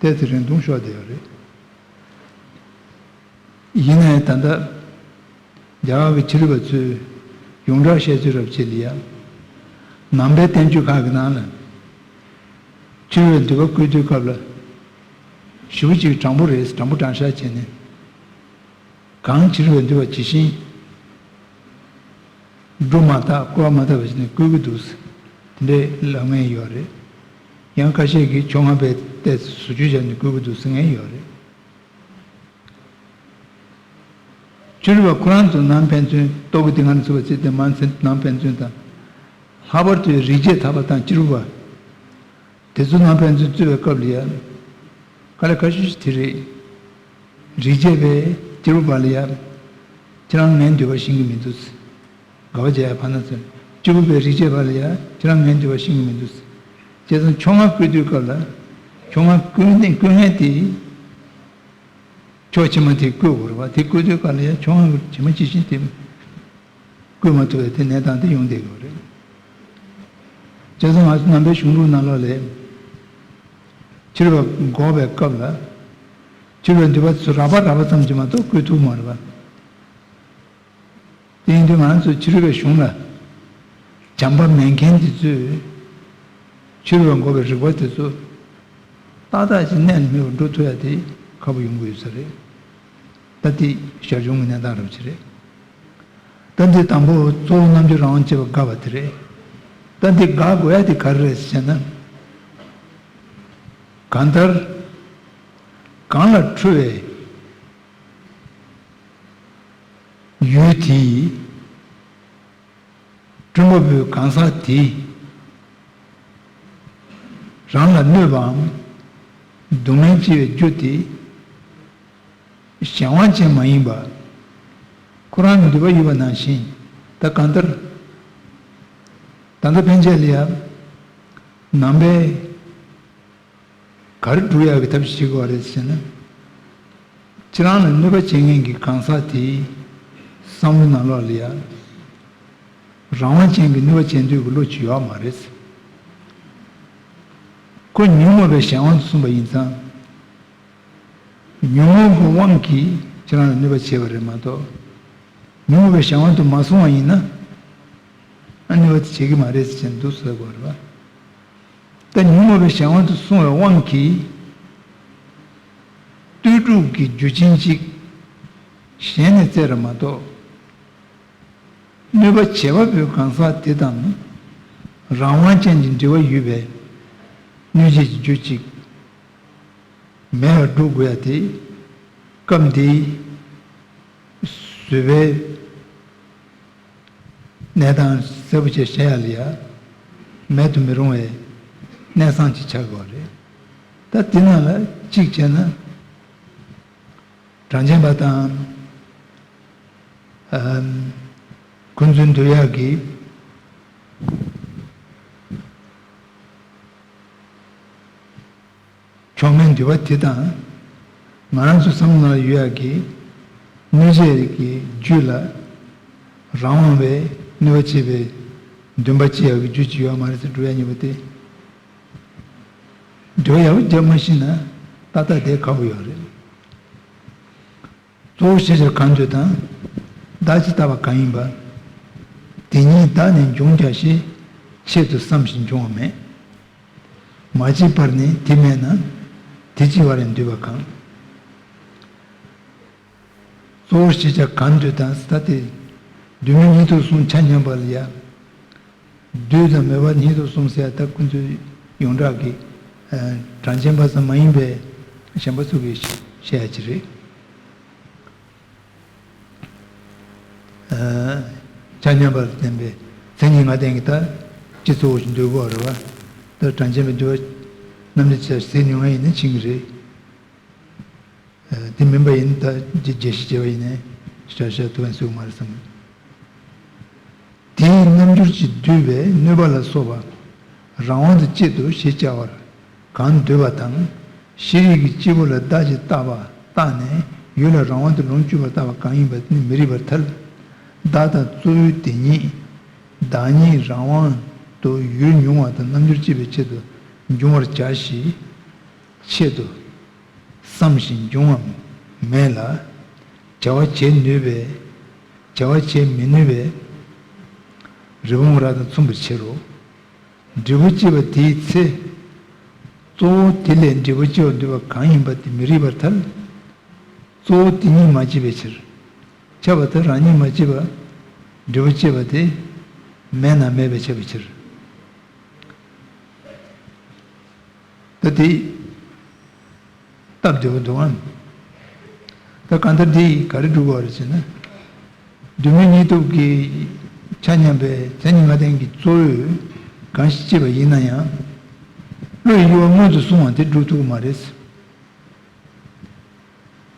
ཏོག་ཙམ་རིང་ཐུང་ཤོར་བསྡད་ཡོད་རེད། ཡིན་ནའི་ད་ལྟ་རྒྱ་གར་གྱི་ཕྱི་རབས་པ་ཚོས་ཡོངས་གྲགས་བཤད་ཚུལ་རབ་བྱེད་ལ་ཡ། ནང་པའི་བསྟན་བཅོས་ཁག་གི་ནང་ལ་ཕྱི་རོལ་པའི་འདོད་པ་བཀོད་དུས་སྐབས་ལ་ཞེ་པོ་ཅིག་དྲང་པོ་རེད། དྲང་པོ་དྲང་བཞག་བྱས་ནས་གང་ཕྱི་རོལ་པའི་འདོད་པ་ཇི་བཞིན་སྒྲུབ་མ་ཐག་བཀོད་མ་ཐག་པ་ཞིག་ནས་བཀོད་ཀྱི་འདུག་ཟེར་དེ་འདྲའི་ལབ་མཁན་ཡོད་རེད། ཡང་ཁ་ཤས་ཀྱིས་ཕྱོགས་སྔ་པའི་ཏོག་ཙམ་བཟོ་བཅོས་བྱས་ནས་བཀོད་ཀྱི་འདུག་ཟེར་མཁན་ཡོད་རེད། ཕྱི་རོལ་པ་ཁོ་རང་ཚོ་ནང་ཕན་ཚུན་རྟོག་གེ་དེ་སྔར་ཚུད་པ་ཚེ་དེ་མ་ཚེ་ནང་ཕན་ཚུན་དང་། ལྷག་པར་དུ་རིག་བྱེད་ཐར་པ་དང་ཕྱི་རོལ་པ་དེ་ཚོ་ནང་ཕན་ཚུན་རྩོད་པའི་སྐབས་ལ་ཡང་། དཀའ་ལས་ཁག་ཤོས་ཤིག་དེ་རེད། རིག་བྱེད་པས་ཕྱི་རོལ་པ་ལ་ཡང་། ཁྱེད་རང་ངའི་འདོད་པ་ཤེས་ཀྱི་མི་འདུག་དགག་པ་བྱས་ཡ་ཕར་ན་ཚུན། ཕྱི་རོལ་པས་རིག་བྱེད་པ་ལ་ཡང་ཁྱེད་རང་ངའི་འདོད་པ་ཤེས་ཀྱི་མི་འདུག་བྱས་ཙང་ཕྱོགས་སྔ་བཀོད་དུས་སྐབས་ལ། ཕྱོགས་སྔ་བཀོད་མཁན་བཀོད་མཁན་དེ། ཕྱོགས་ཕྱི་མ་དེ་བཀོད་དགོས་རེད་བ། དེ་བཀོད་དུས་སྐབས་ལ་ཡང་ཕྱོགས་སྔ་ཇི་མ་ཇི་བཞིན་དེ་བཀོད་མ་ཐུབ་པའི་དེ་གནས་སྟངས་དེ་ཡོང་བསྡད་ཡོད་རེད། བྱས་ཙང་ང་ཚོ་ནང་པའི་གཞུང་ལུགས་ནང་ལོགས་ལ་ཕྱི་རོལ་པ་འགོག་པའི་སྐབས་ལ་ཕྱི་རོལ་པའི་འདོད་པ་ཚོ་རགས་པ་རགས་པ་ཙམ་གྱིས་མ་གཏོགས་བཀོད་ཐུབ་མ་རེད་བ། དེ་ཡིན་དུས་ང་ཚོ་ཕྱི་རོལ་པའི་གཞུང་ལ་བྱམས་པ་མེད་མཁན་དེ་ཚོས་ཕྱི་རོལ་པ་འགོག་པའི་རིགས་པ་དེ་ཚོ་ཏག་ཏག་ཅིག་གནད་ལ་སྨིན་པར་འགྲོ་ཐུབ་ཡ་དེ་ཁག་པོ་ཡོང་གི་ཡོད་ས་རེད། ད་དེ་ཞར་བྱུང་གི་གནས་སྟངས་རབ་ཅིག་རེད། ད་འདི་དང་པོ་གཙོ་བོ་རྣམ་འགྱུར་རང་དབང་བྱེད་པ་དགག་པ་དེ་རེད། ད་འདི་དགག་དགོས་ཡ་དེ་ག་རེ་རེད་ཟེར་ན། གང་ལྟར་གང་ལ་འཁྲུལ་བའི་ཡུལ་དེ་ཡིས། སྤྲུལ་པ་པོའི་གང་ཟག་དེས་རང་ལ་གནོད་པའམ་སྡུག་བསྔལ་སྐྱེ་བའི་རྒྱུ་དེ་གཞན་དབང་ཅན་མ་ཡིན་པ། ཁོ་རང་གི་འདོད་པ་ཡོད་པ་ནང་བཞིན། ད་གང་ལྟར་ད་ལྟ་ཕན་ཆད་ལ་ཡང་ནང་པའི་ག་རེ་སྒྲུབ་ཡག་གི་ཐབས་ཤེས་བྱེད་དགོས་པ་རེད་ཟེར་ན། ཁྱེད་རང་ལ་གནོད་པ་བྱེད་མཁན་གྱི་གང་ཟག་དེའི་བསམ་བློ་ནང་ལོགས་ལ་ཡང་རང་དབང་ཅན་གྱི་གནོད་པ་བྱེད་འདོད་ཀྱི་བློ་ཅིག་ཡོད་མ་རེད། ཁོ་ཉོན་མོངས་པའི་གཞན་དབང་དུ་སོང་བ་ཡིན་ཙང་། ཉོན་མོངས་ཀྱི་དབང་གིས་ཁྱེད་རང་ལ་གནོད་པ་བྱས་པ་རེད་མ་གཏོགས། ཉོན་མོངས་པའི་གཞན་དབང་དུ་མ་སོང་བ་ཡིན་ན། ཨ་གནོད་པ་དེ་བྱེད་ཀྱི་མ་རེད་ཟེར་འདུག་ཟེར་དགོས་རེད་པ། ད་ ཉོན་མོངས་པའི་གཞན་དབང་དུ་སོང་བའི་དབང་གིས། ལྟོས་གྲུབ་ཀྱི་རྒྱུ་ཅན་གཅིག་གཞན་ནས་བཙལ་བ་མ་གཏོགས། གནོད་པ་བྱེད་པ་པོའི་གང་ཟག་དེ་དང་རང་དབང་ཅན་གྱི་འབྲེལ་བ་ཡོད་པའི་གནོད་བྱེད་ཀྱི་རྒྱུ་གཅིག་མེད་པར་སྒྲུབ་དགོས་ཡ་དེ། སྐབས་འདིའི་བཟོད་པའི་གནས་སྟངས་གསལ་པོ་བྱས་བཤད་ཡ་ལ་ཡ། མེད་དུ་མི་རུང་བའི་གནས་སྟངས་ཅིག་ཆགས་ཀྱི་ཡོད་རེད། ད་དེ་ནང་ལ་གཅིག་བྱས་ན། གྲངས་ཅན་པ་དང་། ཨམ། ཁོ་ཚོའི་འདོད་ཡག་གི་མཆོག་དམན་འདུས་པ་དེ་དང་། ང་རང་ཚོ་བསམ་བློ་ནང་ཡོད་ཡག་གི་གནོད་བྱེད་ཀྱི་རྒྱུ་ལ་རང་དབང་བའི་གནོད་པ་བྱེད་པའི་འདུན་པ་སྐྱེ་ཡག་གི་རྒྱུ་ཅིག་ཡོད་མ་རེད་ཟེར། སྒྲུབ་ཡག་གཉིས་པོ་དེ། འདོད་ཡག་རྒྱབ་མ་ཤེས་ན་ཏག་ཏག་བསྡད་ཁག་པོ་ཡོད་རེད། གཙོ་བོ་ཤེས་བྱ་གང་འདོད་དང་། བདག་ཅེས་བཏགས་པ་གང་ཡིན་པ། དེ་ཉིད་བདག་ནི་འབྱུང་བྱ་ཞེས། ཆེད་དུ་བསམ་ཞིང་འབྱུང་བ་མེད། མ་སྐྱེས་པར་ནི་དེ་མེད་ན། དེ་སྐྱེ་བར་ཡང་འདོད་པ་གང་། གཙོ་བོ་ཤེས་བྱ་གང་འདོད་དང་ཟེར་ད་དེ། འདོད་མེད་གཉིས་སྟོང་གསུམ་ཆ་མཉམ་པ་ལ་ཡ། འདོད་དང་མེད་པ་གཉིས་སྟོང་གསུམ་ཟེར་ཡ་ད་ཁོ་ཚོའི་ཡོངས་གྲགས་ཀྱི། ཨ། གྲངས་ཅན་པ་ཙམ་མ་ཡིན་པའི་གཞན་པ་ཚོ་གིས་བཤད་ཡ་ཅིག་རེད། ཨ། ཆ་མཉམ་པར་ལྡན་པའི་མཚན་ཉིད་ལྔ་ལྡན་གྱི་ད་སྤྱི་གཙོ་བོ་ཞིག་འདོད་དགོས་རེད་བ། ད་གྲངས་ཅན་པའི་འདོད་པ་རྣམ་འགྲེལ་བྱ་ཟེར་ཉུང་ང་ཡིན་ན་ཕྱིན་གྱི་རེད། ཨ། དེ་མིན་པ་ཡིན་ད་འདི་རྒྱས་བཤད་བྱས་པ་ཡིན་ནའི་ཤ་ཤ་ཐུབ་པ་ཡིན་ཟེར་གྱི་མ་རེད་བསམ། དེའི་རྣམ་འགྱུར་གྱིས་བསྡུས་པའི་གནོད་པ་ལ་སོགས་པ་རང་དབང་དུ་སྤྱད་དོ་ཞེས་བྱ་བར་གང་འདོད་པ་དང་། ཤེས་རིག་གི་སྐྱེས་བུ་ལ་བདག་ཅེས་བཏགས་པ་བཏགས་ནས་ཡུལ་ལ་རང་དབང་དུ་ལོངས་སྤྱོད་པར་བཏགས་པ་གང་ཡིན་པ་ནི་མི་རིགས་པར་ཐལ། བདག་དང་གཙོ་བོའི་དེ་ཉིད་བདག་ཉིད་རང་དབང་དུ་ཡུལ་མྱོང་བ་དང་རྣམ་འགྱུར་སྐྱེད་པའི་ཆེད་དུ་འབྱུང་བར་བྱ་ཞེས་ཆེད་དུ་བསམ་ཞིང་འབྱུང་བ་མེད་ལ། བྱ་བ་བྱེད་ནུས་པའི། བྱ་བ་བྱེད་མི་ནུས་པའི་རི་བོང་རྭ་དང་མཚུངས་པའི་ཕྱིར་རོ། འབྲས་བུ་སྐྱེས་པ་དེའི་ཚེ། གཙོ་བོ་དེ་ལས་འབྲས་བུ་སྐྱེ་བར་འདོད་པ་གང་ཡིན་པ་དེ་མི་རིགས་པར་ཐལ། གཙོ་བོ་དེ་ཉིད་མ་སྐྱེས་པའི་ཕྱིར། ཁྱབ་པ་དེ་རང་ཉིད་མ་སྐྱེས་པ། འབྲས་བུ་སྐྱེས་པ་དེ་མེད་ན་མེད་པས་ཁྱབ་པའི་ཕྱིར། ད་དེ་སྟབས་བདེ་པོ་འདུག་ཨང་། ད་གང་ལྟར་འདི་ག་རེ་སྒྲུབ་དགོས་རེད་ཟེར་ན། འདོད་མེད་གཉིས་སྟོང་གི་ཆ་མཉམ་པའི་མཚན་ཉིད་ལྔ་ལྡན་གྱི་གཙོ་བོས་གང་ཞིག་སྐྱེས་པ་ཡིན་ན་ཡང་། བློ་ཡི་གཡོ་བ་སྔོན་དུ་སོང་བ་དེ་སྒྲུབ་ཐུབ་ཀྱི་མ་རེད།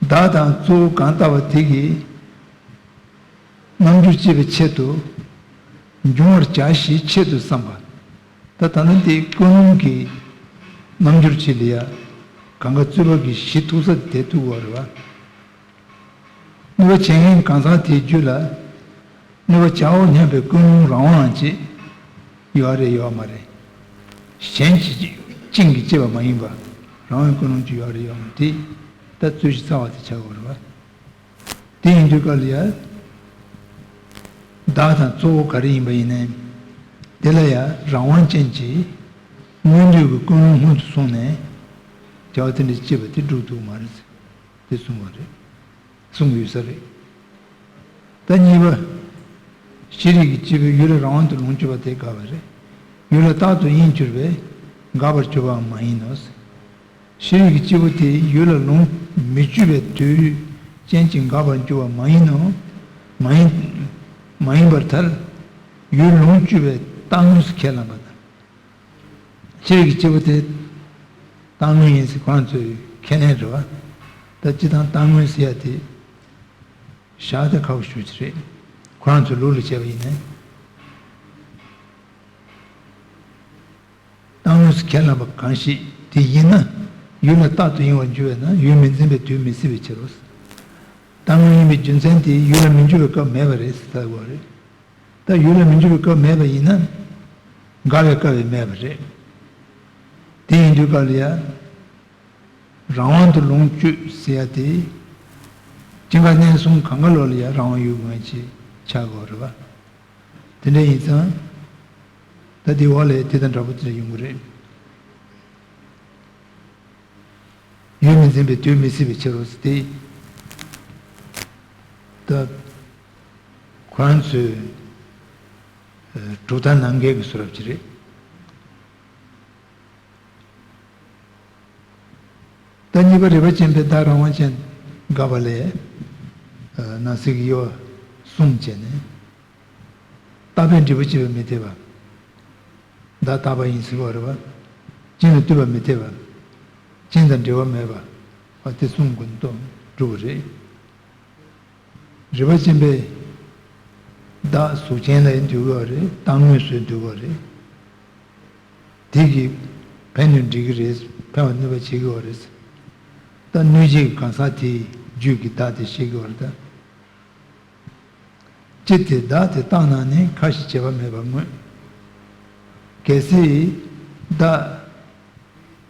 བདག་དང་གཙོ་བོ་གང་བཏགས་པ་དེ་གིས་རྣམ་འགྱུར་སྐྱེད་པའི་ཆེད་དུ་འབྱུང་བར་བྱ་ཞེས་ཆེད་དུ་བསམ་པ། ད་ད་ནི་དེ་ཀུན་སློང་གི་རྣམ་འགྱུར་ཆེད་ལ་ཡ། གང་ག་རྩོད་པ་གི་གཞི་ཐུག་ས་དེ་ཐུག་པ་རེད་བ། གནོད་པ་བྱེད་མཁན་གང་ཟག་དེའི་རྒྱུད་ལ། གནོད་པ་བྱའོ་སྙམ་པའི་ཀུན་སློང་རང་དབང་ཅིག་ཡོད་རེད་ཡོད་མ་རེད། གཞན་གྱིས་བཅིངས་ཀྱིས་བསྐྱེད་པ་མ་ཡིན་པ། རང་དབང་ཀུན་སློང་ཅིག་ཡོད་རེད་ཡོད་མ་རེད། དེ་ད་རྩོད་གཞི་རྩ་བ་དེ་ཆགས་ཡོད་རེད་བ། དེ་ཡིན་དུས་སྐབས་ལ་ཡ། བདག་དང་གཙོ་བོ་ག་རེ་ཡིན་པ་ཡིན་ནའི། དེ་ལ་ཡ་རང་དབང་ཅན་གྱིས་སྔོན་དུས་ཀྱི་ཀུན་སློང་སྔོན་དུ་སོང་ནས་བྱ་བ་དེ་འདྲ་བྱེད་པ་དེ་སྒྲུབ་ཐུབ་མ་རེད། དེ་གསུངས་པ་རེད། གསུངས་ཡོད་ས་རེད། ད་གཉིས་པ། ཤེས་རིག་གི་སྐྱེས་བུས་ཡུལ་ལ་རང་དབང་དུ་ལོངས་སྤྱོད་པ་དེ་དགག་པ་རེད། ཡུལ་ལ་རྟག་ཏུ་དབྱིངས་གྱུར་པས་འགག་པར་གྱུར་པའང་མ་ཡིན་ནོ། ཤེས་རིག་གི་སྐྱེས་བུ་དེ་ཡུལ་ལ་ལོངས་མི་སྤྱོད་པའི་དུས་ཅན་གྱི་འགག་པར་འགྱུར་བ་མ་ཡིན་ནོ། མ་ཡིན། མ་ཡིན་པར་ཐལ། ཡུལ་ལོངས་སྤྱོད་པའི་རྟག་དངོས་སུ་ཁས་བླངས་པ་དང་། ཤེས་རིག་གི་སྐྱེས་བུ་དེ་རྟག་དངོས་ཡིན་ཟེར་ཁོ་རང་ཚོའི་ཁས་ལེན་རེད་བ། ད་སྤྱིར་བཏང་རྟག་དངོས་ཟེར་ཡ་དེ་བཞག་ད་ཁག་པོ་ཞེ་པོ་ཅིག་རེད། ཁོ་རང་ཚོའི་ལུགས་ལ་བྱས་པ་ཡིན་ན། རྟག་དངོས་སུ་ཁས་བླངས་པ་གང་ཞིག་དེ་ཡིན་ན། ཡུལ་ལ་རྟག་ཏུ་གཡེང་བར་འགྱུར་བས་ན་ཡུལ་མི་འཛིན་པའི་དུས་མི་སྲིད་པའི་ཕྱིར་རོ། རྟག་དངོས་ཡིན་པའི་རྒྱུ་མཚན་དེ་ཡུལ་ལ་མི་འགྱུར་བའི་སྐབས་མེད་པ་རེད་ཟེར་ལྟ་དགོས་རེད། ད་ཡུལ་ལ་མི་འགྱུར་བའི་སྐབས་མེད་པ་ཡིན་ན། འགག་པའི་སྐབས་ཡང་མེད་པ་རེད། དེ་ཡིན་དུས་སྐབས་ལ་ཡ། རང་དབང་དུ་ལོངས་སྤྱོད་ཟེར་ཡ་དེ། སྐྱེ་འགག་གནས་གསུམ་གང་ག་ལོག་ལ་ཡ་རང་དབང་ཡོད་དགོས་ཅེས་ཆགས་དགོས་རེད་བ། དེ་འདྲ་ཡིན་ཙང་། ད་དེ་འོག་ལ་དེ་དང་འདྲ་པོ་དེ་འདྲ་ཡོང་གི་རེད། ཡུལ་མི་འཛིན་པའི་དུས་མི་སྲིད་པའི་ཕྱིར་རོ་ཟེར་ཏེ། ད་ཁོ་རང་ཚོས་གྲུབ་མཐའ་ནང་འགལ་གྱི་བཟོ་འདྲ་ཅིག་རེད། ད་གཉིས་པ་རིགས་པ་ཅན་པའི་བདག་རང་དབང་ཅན་དགག་པ་ལས། ནང་གསེས་ཀྱི་དབྱེ་བ་གསུམ་བྱས་ནས། རྟག་པས་འབྲས་བུ་སྐྱེད་པ་མི་འཐད་པ། བདག་རྟག་པ་ཡིན་ཟེར་བ་རེད་པ། རྐྱེན་ལ་ལྟོས་པ་མི་འཐད་པ། རྐྱེན་དང་འབྲེལ་བ་མེད་པ། དེ་གསུམ་ཀུན་རྟོགས་གྲུབ་པ་རེད། རིགས་པ་ཅན་པས་བདག་གཟུགས་ཅན་ལ་ཡང་འདོད་ཀྱི་ཡོད་རེད། རྟག་དངོས་སུ་འདོད་ཀྱི་ཡོད་རེད། དེ་གིས་ཕན་གནོད་འགྲིག་གི་རེད། ཕན་པ་གནོད་པ་བྱེད་ཀྱི་ཡོད་རེད། ད་གནོད་བྱེད་ཀྱི་གང་ཟག་དེའི་རྒྱུད་ཀྱི་བདག་དེ་བཤད་ཀྱི་ཡོད་རེད་ད། ཅི་སྟེ་བདག་དེ་རྟག་ན་ནི་ཁ་ཞེས་བྱ་བ་མེད་པར་མངོན། གལ་སྲིད་བདག་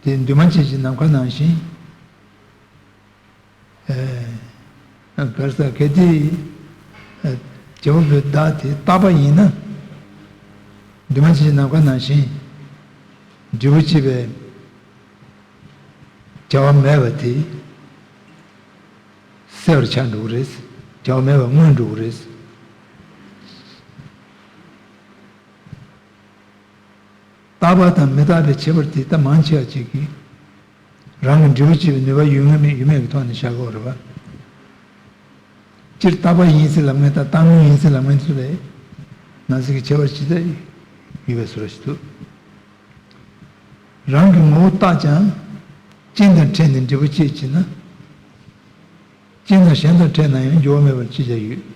དེ་འདུས་མ་བྱས་ཀྱི་ནམ་མཁའ་ནང་བཞིན། གར་ས་གལ་ཏེ་བྱེད་པ་པོའི་བདག་དེ་རྟག་པ་ཡིན་ན། འདུས་མ་བྱས་ཀྱི་ནམ་མཁའ་ནང་བཞིན་འབྲས་བུ་སྐྱེད་པའི་བྱ་བ་མེད་པ་དེ་སེལ་བར་ཆགས་འགྲོ་གི་རེད། བྱ་བ་མེད་པར་མངོན་འགྲོ་གི་རེད། རྟག་པ་དང་མི་རྟག་པའི་ཁྱད་པར་དེ་ད་མང་ཆེ་བ་ཅིག་གིས་རང་གི་འབྲས་བུ་སྐྱེད་པའི་ནུས་པ་ཡོད་མིན་མེད་མིན་ཡོད་མེད་ཀྱི་ཐོག་ནས་བཞག་གི་ཡོད་རེད་པ། སྤྱིར་རྟག་པ་ཡིན་ཟེར་ལབ་མཁན་དང་རྟག་དངོས་ཡིན་ཟེར་ལབ་མཁན་ཚོ་ལས་ནང་གསེས་ཀྱི་ཁྱད་པར་ཇི་ལྟར་ཡོད་པའི་བཟོ་འདྲ་ཞིག་འདུག་རང་གི་ངོ་བོ་རྟག་ཀྱང་རྐྱེན་དང་འཕྲད་ནས་འབྲས་བུ་སྐྱེད་ཅེ་ན། རྐྱེན་དང་གཞན་དང་འཕྲད་ན་ཡང་འགྱུར་བ་མེད་པར་ཅི་བྱ་ཡོད།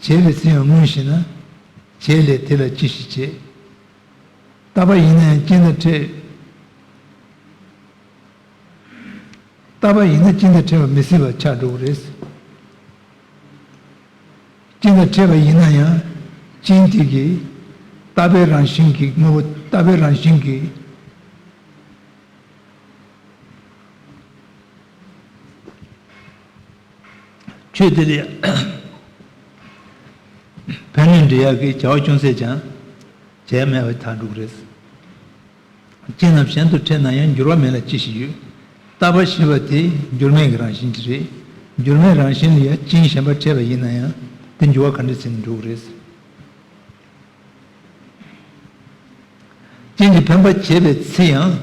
བྱས་པའི་ཚེ་ཡང་སྔོན་ཞིག་ན། བྱས་ལས་དེ་ལ་ཅི་ཞིག་བྱེད། རྟག་པ་ཡིན་ན་ཡང་རྐྱེན་དང་འཕྲད། རྟག་པ་ཡིན་ན་རྐྱེན་དང་འཕྲད་པ་མི་སྲིད་པ་ཆགས་འགྲོ་གི་རེད། རྐྱེན་དང་འཕྲད་པ་ཡིན་ན་ཡང་རྐྱེན་དེ་གིས་རྟག་པའི་རང་བཞིན་གྱིས་དངོས་པོ་རྟག་པའི་རང་བཞིན་གྱིས། ཆོས་དེ་ལས་ཕན་གནོད་འདྲེ་ཡག་གི་བྱ་བ་ཅུང་ཟད་ཀྱང་བྱས་མེད་པ་ཐལ་འགྲོ་གི་རེད། རྐྱེན་རྣམས་གཞན་དུ་འཕྲད་ན་ཡང་འགྱུར་བ་མེད་ལ་ཅི་ཞིག་ཡོད། རྟག་པ་ཞེས་པ་དེ་འགྱུར་མེད་ཀྱི་རང་བཞིན་གྱི་རེད། འགྱུར་མེད་རང་བཞིན་ལ་ཡང་རྐྱེན་གཞན་པ་འཕྲད་པ་ཡིན་ན་ཡང་དེ་འགྱུར་བ་ག་འདྲ་ཟིན་འགྲོ་གི་རེད། རྐྱེན་གྱིས་འཕེན་པ་བྱེད་པའི་ཚེ་ཡང་།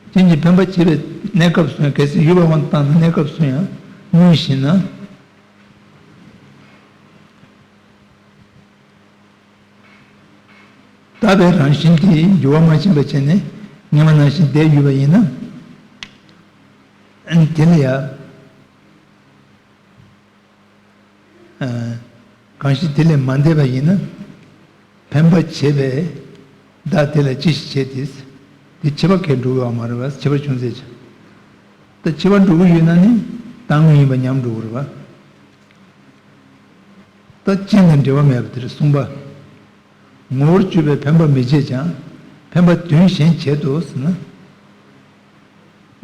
རྐྱེན་གྱིས་འཕེན་པ་བྱེད་པའི་གནས་སྐབས་སུ་ཡང་གལ་སྲིད་ཡུལ་བ་དབང་དུ་བཏང་ན་གནས་སྐབས་སུ་ཡང་དངོས་ཞེ་ན། རྟག་པའི་རང་བཞིན་དེ་འགྱུར་བ་མ་ཕྱིན་པ་བྱས་ནས་སྔོན་མ་ནང་བཞིན་བསྡད་ཡོད་པ་ཡིན་ན། ཨ་ནི་དེ་ལ་ཡང་། ཨ། གང་ཞིག་དེ་ལས་མ་འདས་པ་ཡིན་ན། འཕེན་པ་བྱེད་པའི་བདག་དེ་ལ་ཅི་ཞིག་བྱེད་དེ། དེ་འཆི་བ་གས་འགྲོ་གི་ཡོད་མ་རེད་པ། འཆི་བ་ཅུང་ཟད་ཆ། ད་འཆི་བ་འགྲོ་གི་ཡོད་ན་ནི་རྟག་དངོས་ཡིན་པ་ཉམས་འགྲོ་གི་རེད་པ། ད་རྐྱེན་དང་འབྲེལ་བ་མེད་པ་དེར་གསུངས་པ། ངོ་བོར་གྱུར་པའི་འཕེན་པ་མི་བྱེད་ཀྱང་འཕེན་པ་དོན་གཞན་བྱེད་དོ་ཟེར་ན།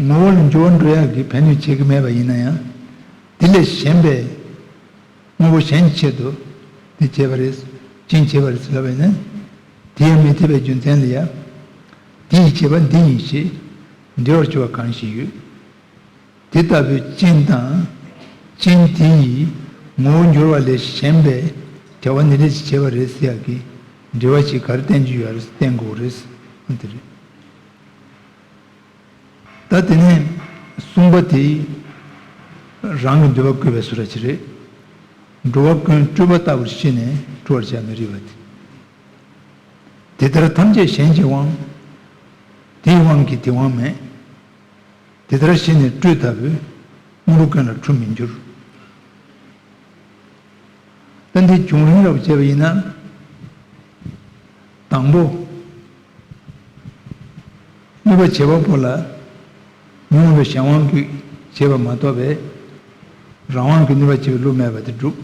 ངོ་བོ་ལ་འགྱུར་བ་འགྲོ་ཡག་གི་ཕན་གནོད་བྱེད་ཀྱི་མེད་པ་ཡིན་ན་ཡང་། དེ་ལས་གཞན་པའི་དངོས་པོ་གཞན་གྱི་ཆེད་དུ་དེ་བྱེད་པ་རེད། རྐྱེན་བྱེད་པ་རེད་ཟེར་ལབ་པ་ཡིན་ན། དེ་ཡང་མི་འཐད་པའི་རྒྱུ་མཚན་ལ་ཡང་། དེ་ཡི་བྱེད་པ་འདི་ཡིན་ཞེས་འགྲེལ་བར་འགྱུར་བ་གང་ཞིག་ཡོད། དེ་ལྟ་བུའི་རྐྱེན་དང་། རྐྱེན་དེ་ཡི་ངོ་བོ་འགྱུར་བ་ལས་གཞན་པའི་བྱ་བ་ནི་ལས་ཀྱི་བྱེད་པ་རེད་ཟེར་ཡག་གི་འགྲེལ་བ་ཞིག་ག་རེ་བསྟན་རྒྱུ་ཡོད་རེད། བསྟན་དགོས་རེད། འོ་དེ་རེད། ད་དེ་ནས་གསུངས་པ་དེ་རང་གི་འདོད་པ་བསྐུལ་བའི་བཟོ་འདྲ་ཅིག་རེད། འགྲོ་བ་ཀུན་སྤྲོས་པ་ལྟ་བུར་ཤེས་ནས་སྤྲོ་བར་བྱ་མི་རིགས་པ་དེ། དེ་ལྟར་ཐམས་ཅད་གཞན་གྱི་དབང་། དེའི་དབང་གིས་དེ་དབང་མེད། དེ་ལྟར་ཤེས་ནས་སྤྲོས་ལྟ་བུའི། དངོས་པོ་ཀུན་ལ་འཁྲུལ་མི་འགྱུར། ད་འདི་བྱུང་རིམ་རབ་བྱས་པ་ཡིན་ན། དང་པོ། ནུས་པ་བྱེད་པ་པོ་ལ་མི་མངོན་པའི་གཞན་དབང་གིས་བྱས་པ་མ་གཏོགས་པའི་རང་དབང་གི་ནུས་པ་བྱེད་པའི་བློ་མེད་པ་དེ་སྒྲུབ།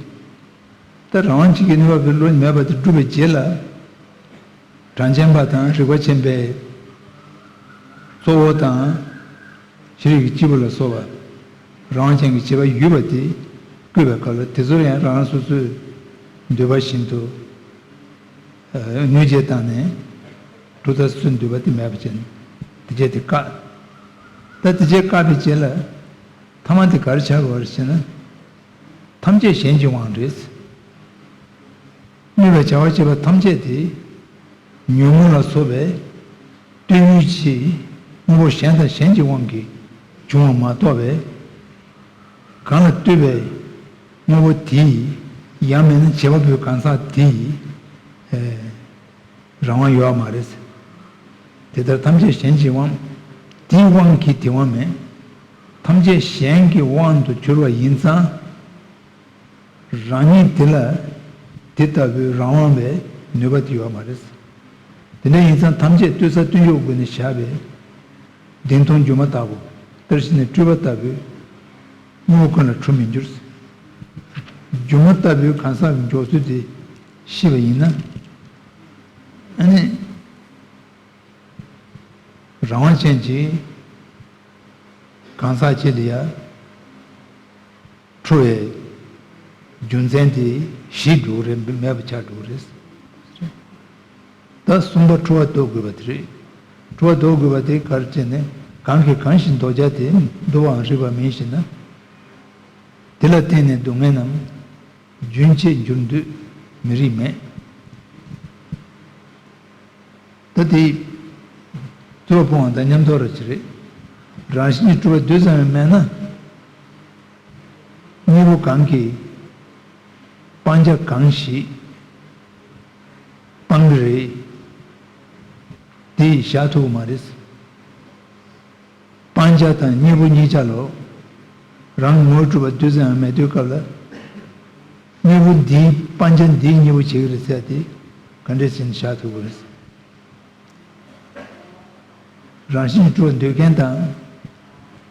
ད་རང་དབང་བྱེད་ཀྱི་ནུས་པ་པོའི་བློ་མེད་པ་དེ་སྒྲུབ་པའི་རྗེས་ལ། གྲངས་ཅན་པ་དང་རིགས་པ་ཅན་པས་གཙོ་བོ་དང་། ཤེས་རིག་གི་སྐྱེས་བུ་ལ་སོགས་པ་རང་དབང་ཅན་གྱི་བྱེད་པ་ཡོད་པ་དེ་བཀོད་པའི་སྐབས་ལ་དེ་ཚོར་ཡང་རང་རང་སོ་སོའི་འདོད་པ་བཞིན་དུ་ཨ་ནུས་བྱས་བཏང་ནས་གྲུབ་མཐའ་སོ་སོའི་འདོད་པ་དེ་མེད་པ་བྱས་ནས་དེ་བྱས་དེ་བཀག། ད་དེ་བྱས་བཀག་པའི་རྗེས་ལ་ཐ་མ་དེ་ག་རེ་ཆགས་དགོས་རེད་ཟེར་ན། ཐམས་ཅད་གཞན་གྱི་དབང་རེད། དམིགས་པའི་བྱ་བ་བྱེད་པ་ཐམས་ཅད་དེ། ཉོན་མོངས་ལ་སོགས་པའི་ལྟོས་ཡུལ་གྱི་དངོས་པོ་གཞན་དང་གཞན་གྱི་དབང་གིས་བྱུང་བ་མ་གཏོགས་པའི། གང་ལ་ལྟོས་པའི་དངོས་པོ་དེ་ཡང་མིན་ན་བྱེད་པ་པོའི་གང་ཟག་དེ་ཡི་རང་དབང་ཡོད་པ་མ་རེད། དེ་ལྟར་ཐམས་ཅད་གཞན་གྱི་དབང་། དེའི་དབང་གིས་དེ་དབང་མེད། ཐམས་ཅད་གཞན་གྱི་དབང་དུ་གྱུར་པ་ཡིན་ཙང་། རང་ཉིད་དེ་ལ་དེ་ལྟ་བུའི་རང་དབང་བའི་ནུས་པ་དེ་ཡོད་མ་རེད། དེ་འདྲ་ཡིན་ཙང་ཐམས་ཅད་ལྟོས་ས་ལྟོས་འཇོག་སྒོ་ནས་བཞག་པའི་བདེན་མཐོང་སྒྱུ་མ་ལྟ་བུ། ལྟར་ཤེས་ནས་སྤྲུལ་པ་ལྟ་བུའི་དངོས་པོ་ཀུན་ལ་འཁྲུལ་མི་འགྱུར། སྒྱུ་མ་ལྟ་བུའི་གང་ཟག་གི་འཇོག་ཚུལ་དེ་ཤེས་པ་ཡིན་ན། ཨ་ནི། རང་དབང་ཅན་གྱི་གང་ཟག་ཅིག་ལ་ཡ། འཁྲུལ་བའི་རྒྱུ་མཚན་དེ་ཞི་འགྲོ་གི་རེད། མེད་པ་ཆགས་འགྲོ་གི་རེད། ད་གསུམ་པ་འཁྲུལ་བ་ཟློག་དགོས་པ་དེ་རེད། འཁྲུལ་བ་ཟློག་དགོས་པ་དེ་ག་རེ་བྱས་ནས། གང་གིས་གང་ཞིག་འདོགས་བྱ་དེ། ཟློག་པའམ་རིག་པ་མིན་ཞེ་ན། དེ་ལ་བརྟེན་ནས་སྡུག་བསྔལ་རྣམས། རྒྱུན་ཆད་འགྱུར་འདོད་མི་རིགས་མེད། ད་དེ་གཙོ་བོ་སྤོང་བ་དང་མཉམ་དུ་ར་ཅི་རེད། རང་བཞིན་གྱིས་གྲུབ་པ་རྡུལ་ཙམ་ཡང་མེད་ན། དངོས་པོ་གང་གིས་སྤང་བྱ་གང་ཞིག་སྤང་གི་རེད། དེ་བཞག་ཐུབ་ཀྱི་མ་རེད། སྤང་བྱ་དང་དངོས་པོ་གཉིས་ཆ་ལོ། རང་ངོ་བོས་གྲུབ་པ་རྡུལ་ཙམ་ཡང་མེད་དུས་སྐབས་ལ། དངོས་པོ་འདིའི་སྤང་བྱ་འདིའི་དངོས་པོ་བྱེད་ཀྱི་རེད་ཟེར་ཡ་དེ་ག་འདྲས་བྱས་ནས་བཞག་ཐུབ་ཀྱི་རེད། རང་བཞིན་གྱིས་གྲུབ་པ་འདོད་མཁན་དང་།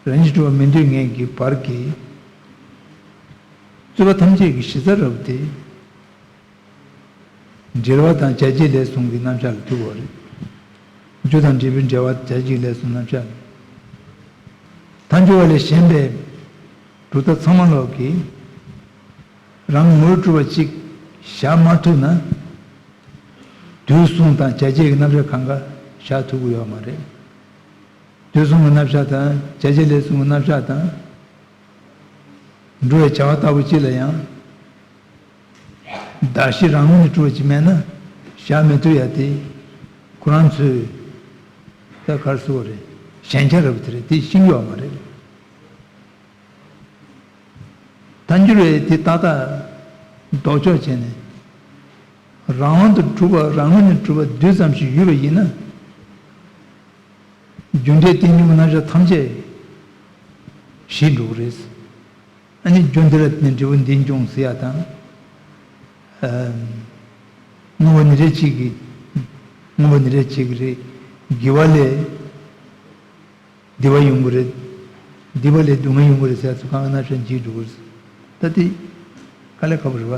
རང་བཞིན་གྱིས་གྲུབ་པ་མི་འདོད་མཁན་གྱི་བར་གྱི་རྩོད་པ་ཐམས་ཅད་ཀྱི་གཞི་རྩ་རབ་སྟེ། འབྲེལ་བ་དང་བྱ་བྱེད་ལས་གསུམ་གྱི་རྣམ་གཞག་ལ་ཐུག་པ་རེད། རྒྱུ་དང་འབྲས་བུའི་འབྲེལ་བ་བྱ་བྱེད་ལས་གསུམ་རྣམ་གཞག་ལ། ཐལ་འགྱུར་བ་ལས་གཞན་པའི་གྲུབ་མཐའ་ཚང་མ་ལོག་གིས། རང་ངོ་བོས་གྲུབ་པ་གཅིག་བཞག་མ་ཐུབ་ན། དུས་གསུམ་དང་བྱ་བྱེད་ཀྱི་རྣམ་གཞག་གང་ག་བཞག་ཐུབ་ཀྱི་ཡོད་མ་རེད། དུས་གསུམ་གྱི་རྣམ་གཞག་དང་བྱ་བྱེད་ལས་གསུམ་གྱི་རྣམ་གཞག་དང་། འགྲོ་བའི་བྱ་བ་ལྟ་བུ་གཅིག་ལ་ཡང་། གདགས་གཞི་རང་ངོས་ནས་གྲུབ་པ་ཅིག་མེད་ན་བཞག་མི་ཐུབ་ཡ་དེ། ཁོ་རང་ཚོས་ད་ག་རེ་ཟེར་དགོས་རེད། ཞན་ཆ་རེད་པ་དེ་རེད། དེ་ཤེས་ཀྱི་ཡོད་མ་རེད། ཐལ་འགྱུར་བས་དེ་ཏག་ཏག་ལྡོག་ཕྱོགས་བྱས་ནས། རང་དབང་དུ་གྲུབ་པ་རང་ངོས་ནས་གྲུབ་པ་རྡུལ་ཙམ་ཞིག་ཡོད་པ་ཡིན་ན། རྒྱུ་འབྲས་རྟེན་འབྱུང་གི་རྣམ་གཞག་ཐམས་ཅད་ཞི་འགྲོ་གི་རེད། ཨ་ནི་རྒྱུ་འདི་ལ་བརྟེན་ནས་འབྲས་བུ་འདི་འབྱུང་ཟེར་ཡ་དང་། ཨ། དངོས་པོ་ནི་རེ་གཅིག་གིས། དངོས་པོ་ནི་རེ་གཅིག་གིས་རེད། དགེ་བ་ལས་སྡིག་པ་ཡོང་གི་རེད། སྡིག་པ་ལས་སྡུག་བསྔལ་ཡོང་གི་རེད་ཟེར་ཡ་ཚོ་གང་ག་རྣམ་གཞག་འཇིག་འགྲོ་གི་རེད། ད་དེ་དཀའ་ལས་ཁག་པོ་རེད་པ།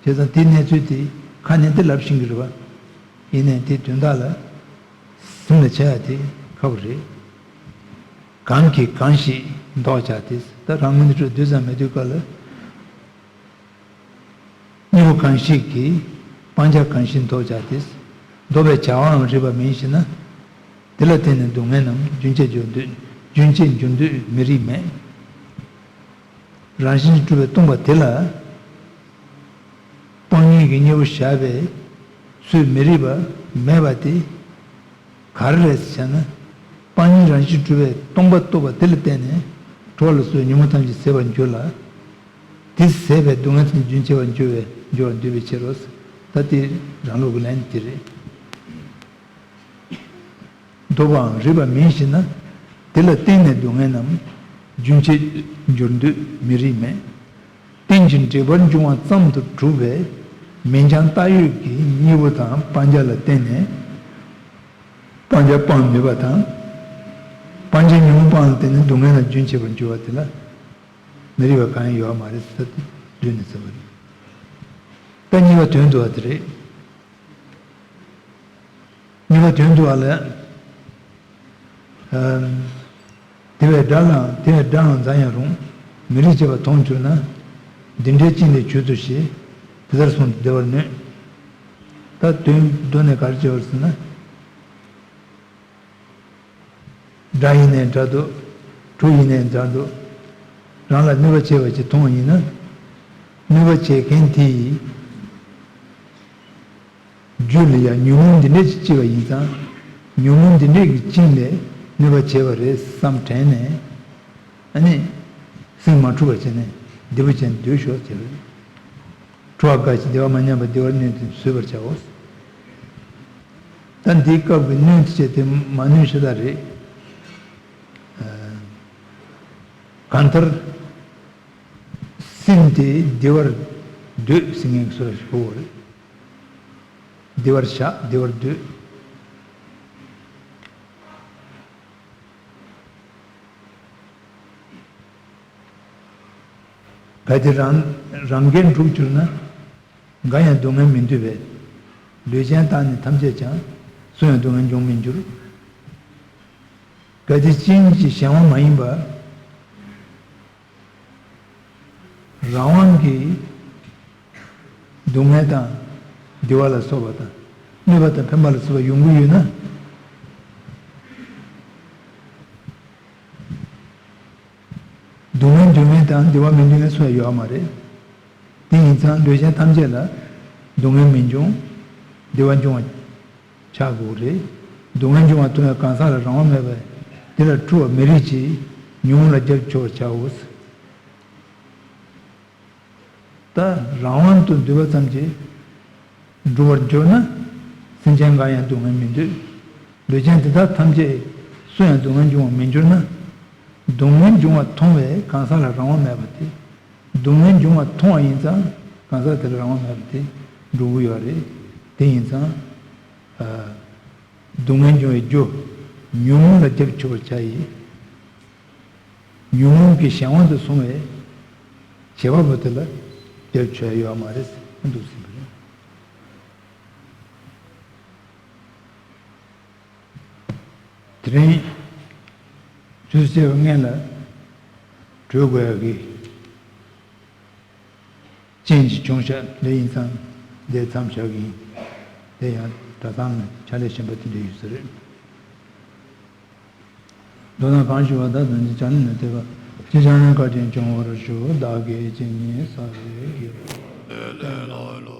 བྱས་ཙང་དེའི་གནས་ཚུལ་དེ་ཁ་ནས་འདི་ལབ་ཤེས་ཀྱི་རེད་པ། ཡིན་ནའི་དེ་དོན་དག་ལ་སེམས་ལ་འཆར་ཡ་དེ་ཁག་པོ་རེད། གང་གིས་གང་ཞིག་འདོགས་བྱ་སྟེ། ད་རང་ངོས་ནས་གྲུབ་རྡུལ་ཙམ་མེད་དུས་སྐབས་ལ། དངོས་པོ་གང་ཞིག་གིས་སྤང་བྱ་གང་ཞིག་འདོགས་བྱ་སྟེ། ལྡོག་པའི་བྱ་བའམ་རིགས་པ་མིན་ཞེ་ན། དེ་ལ་བརྟེན་ནས་སྡུག་བསྔལ་རྣམས་རྒྱུན་ཆད་འགྱུར་འདོད། རྒྱུན་ཆད་འགྱུར་འདོད་མི་རིགས་མེད། རང་བཞིན་གྱིས་གྲུབ་པའི་སྟོང་པ་དེ་ལ། སྤང་གཉེན་གྱི་གཉེན་པོ་བཞག་པའི་ཚུལ་མི་རིགས་པ་མེད་པ་དེ། ག་རེ་རེད་ཟེར་ན། སྤང་གཉེན་རང་བཞིན་གྲུབ་པའི་སྟོང་པ་རྟོགས་པ་དེ་ལ་བརྟེན་ནས། གྲོགས་ལ་སོགས་ཉོན་མོངས་ཐམས་ཅད་ཟད་པར་འགྱུར་ལ། དེ་ཟད་པའི་སྡུག་བསྔལ་དེ་རྒྱུན་ཆད་པར་འགྱུར་བའི་འགྱུར་བར་འདོད་པའི་ཕྱིར་རོ། ད་དེ་རང་ལུགས་ཀྱི་ལན་དེ་རེད། ལྡོག་པའམ་རིགས་པ་མིན་ཞེ་ན། དེ་ལ་བརྟེན་ནས་སྡུག་བསྔལ་རྣམས། རྒྱུན་ཆད་འགྱུར་འདོད་མི་རིགས་མེད། རྟེན་ཅིང་འབྲེལ་པར་འབྱུང་བ་ཙམ་དུ་གྲུབ་པའི་མིང་རྐྱང་བཏགས་ཡོད་ཀྱི་དངོས་པོ་དང་སྤང་བྱ་ལ་བརྟེན་ནས་སྤང་བྱ་སྤང་ནུས་པ་དང་། སྤང་བྱ་ཉོན་མོངས་སྤངས་ལ་བརྟེན་ནས་སྡུག་བསྔལ་ལ་རྒྱུན་ཆད་པར་འགྱུར་བ་དེ་ལ་མི་རིགས་པ་གང་ཡང་ཡོད་མ་རེད་ཟེར་ཏེ་བསྡུས་ནས་ཟེར་བ་རེད། ད་གཉིས་པ་དོན་བསྡུ་བ་དེ་རེད། གཉིས་པ་དོན་བསྡུ་བ་ལ། ཨམ། དེ་བས་དགྲ་ལའང་དེ་བས་དགྲའང་མཛའ་ཡང་རུང་། མི་རིགས་བཅས་པ་མཐོང་གྱུར་ན། འདི་འདྲའི་ཅི་ལས་བྱུང་དུ་ཞེས། དེ་ལྟར་གསུངས་ཏེ་བདེ་བར་ནོད། ད་དོན་བསྡུ་ནས་ག་རེ་བྱས་པ་རེད་ཟེར་ན། དགྲ་ཡིན་ནའི་དགྲ་སྡུག་དྲུག་ཡིན་ནའི་འདྲ་འདུག་རང་ལ་གནོད་པ་བྱས་པ་ཅིག་མཐོང་བ་ཡིན་ན། གནོད་པ་བྱེད་མཁན་དེ་ཡི་རྒྱུད་ལ་ཡང་ཉོན་མོངས་འདི་འདྲས་ཅིག་སྐྱེས་པ་ཡིན་ཙང་། ཉོན་མོངས་འདི་འདྲས་ཀྱི་རྐྱེན་ལས་གནོད་པ་བྱས་པ་རེད་བསམ་དྲན་ནས། ཨ་ནི། སེམས་མ་འཁྲུགས་པ་བྱས་ནས་བདེ་པོ་བྱས་ནས་སྡོད་ཤོག་ཅེས་པས། འཁྲུལ་བ་འགའ་ཞིག་བདེ་བ་མ་ཉམས་པར་བདེ་བར་གནས་ཏེ་བཟོད་པར་བྱའོ། ད་འདིའི་སྐབས་ཀྱི་གནོད་བྱེད་དེ་མ་གནོད་ཤ་སྟག་རེད། གང་ལྟར། སེམས་དེ་བདེ་བར་སྡོད་ཟེར་མཁན་གྱི་བཟོ་ཞིག་གོ་དགོས་རེད། བདེ་བར་བཞག་བདེ་བར་སྡོད། གལ་ཏེ་རང་རང་གིས་འཁྲུགས་གྱུར་ན། འགའ་ཡང་སྡུག་བསྔལ་མི་འདོད་པས། ལུས་ཅན་བཏང་ནས་ཐམས་ཅད་ཀྱང་། སུ་ཡང་སྡུག་བསྔལ་འབྱུང་མི་འགྱུར། གལ་ཏེ་ཅིའི་ཕྱིར་གཞན་དབང་མ་ཡིན་པ། རང་དབང་གིས་སྡུག་བསྔལ་དང་། བདེ་བ་ལ་སོགས་པ་དང་། གནོད་པ་དང་ཕན་པ་ལ་སོགས་པ་ཡོང་གི་ཡོད་ན། སྡུག་བསྔལ་འབྱུང་མཁན་དང་བདེ་བ་མི་འབྱུང་མཁན་སུ་ཡང་ཡོད་མ་རེད། དེ་ཡིན་ཙང་ལུས་ཅན་ཐམས་ཅད་ལ་སྡུག་བསྔལ་མི་འབྱུང་། བདེ་བ་འབྱུང་བ་ཆགས་དགོས་རེད། སྡུག་བསྔལ་འབྱུང་བ་མཐོང་བའི་གང་ཟག་ལ་རང་དབང་མེད་པས། དེ་ལ་འཁྲུལ་བ་མི་རིགས་ཀྱིས་ཉོན་མོངས་ལ་རྒྱབ་ཆོག་བྱའོ། ད་རང་དབང་དུ་འདུས་པ་ཙམ་གྱིས་འགྲུབ་པར་འགྱུར་ན། སེམས་ཅན་འགའ་ཡང་སྡུག་བསྔལ་མི་འདོད། ལུས་ཅན་དེ་དག་ཐམས་ཅད་སུ་ཡང་སྡུག་བསྔལ་འབྱུང་བར་མི་འགྱུར་ན། སྡུག་བསྔལ་འབྱུང་བ་མཐོང་བའི་གང་ཟག་ལ་རང་དབང་མེད་པ་སྟེ། སྡུག་བསྔལ་འབྱུང་བ་མཐོང་བ་ཡིན་ཙང་གང་ཟག་དེ་ལ་རང་དབང་མེད་པ་དེ་འགྲུབ་ཀྱི་ཡོད་རེད། དེ་ཡིན་ཙང་། ཨ། སྡུག་བསྔལ་འབྱུང་བའི་རྒྱུ་ཉོན་མོངས་ལ་རྒྱབ་ཆོག་པར་བྱ་ཡི། ཉོན་མོངས་ཀྱི་གཞན་དབང་དུ་སོང་བའི་བྱེད་པ་པོ་དེ་ལ་རྒྱབ་ཆོག་ཡ་ཡོད་མ་རེད་ཟེར་འདུག་ཟིན་པ་རེད། དེ་རིང་ཆུ་ཚོད་བཅུ་པའི་སྔན་ལ་གྲོལ་དགོས་ཡ་གི་རྐྱེན་ཅིག་བྱུང་ཤག་འདི་ཡིན་ཙང་འདི་མཚམས་བཞག་གི་ཡིན། དེ་ཡང་གྲྭ་ཚང་ནས་ཕྱག་ལས་གཞན་པ་དེ་འདྲ་ཡོད་ས་རེད། མདོར་ན་གང་ཞུ་བ་དག་དོན་གྱི་ཆ་ནས་འདོད་པ། ཅི་བྱ་ན་བཀའ་དྲིན་སྐྱོང་བར་ཞུ། བདག་གིས་ཇི་སྙེད་བསགས་པའི་དགེ་བ།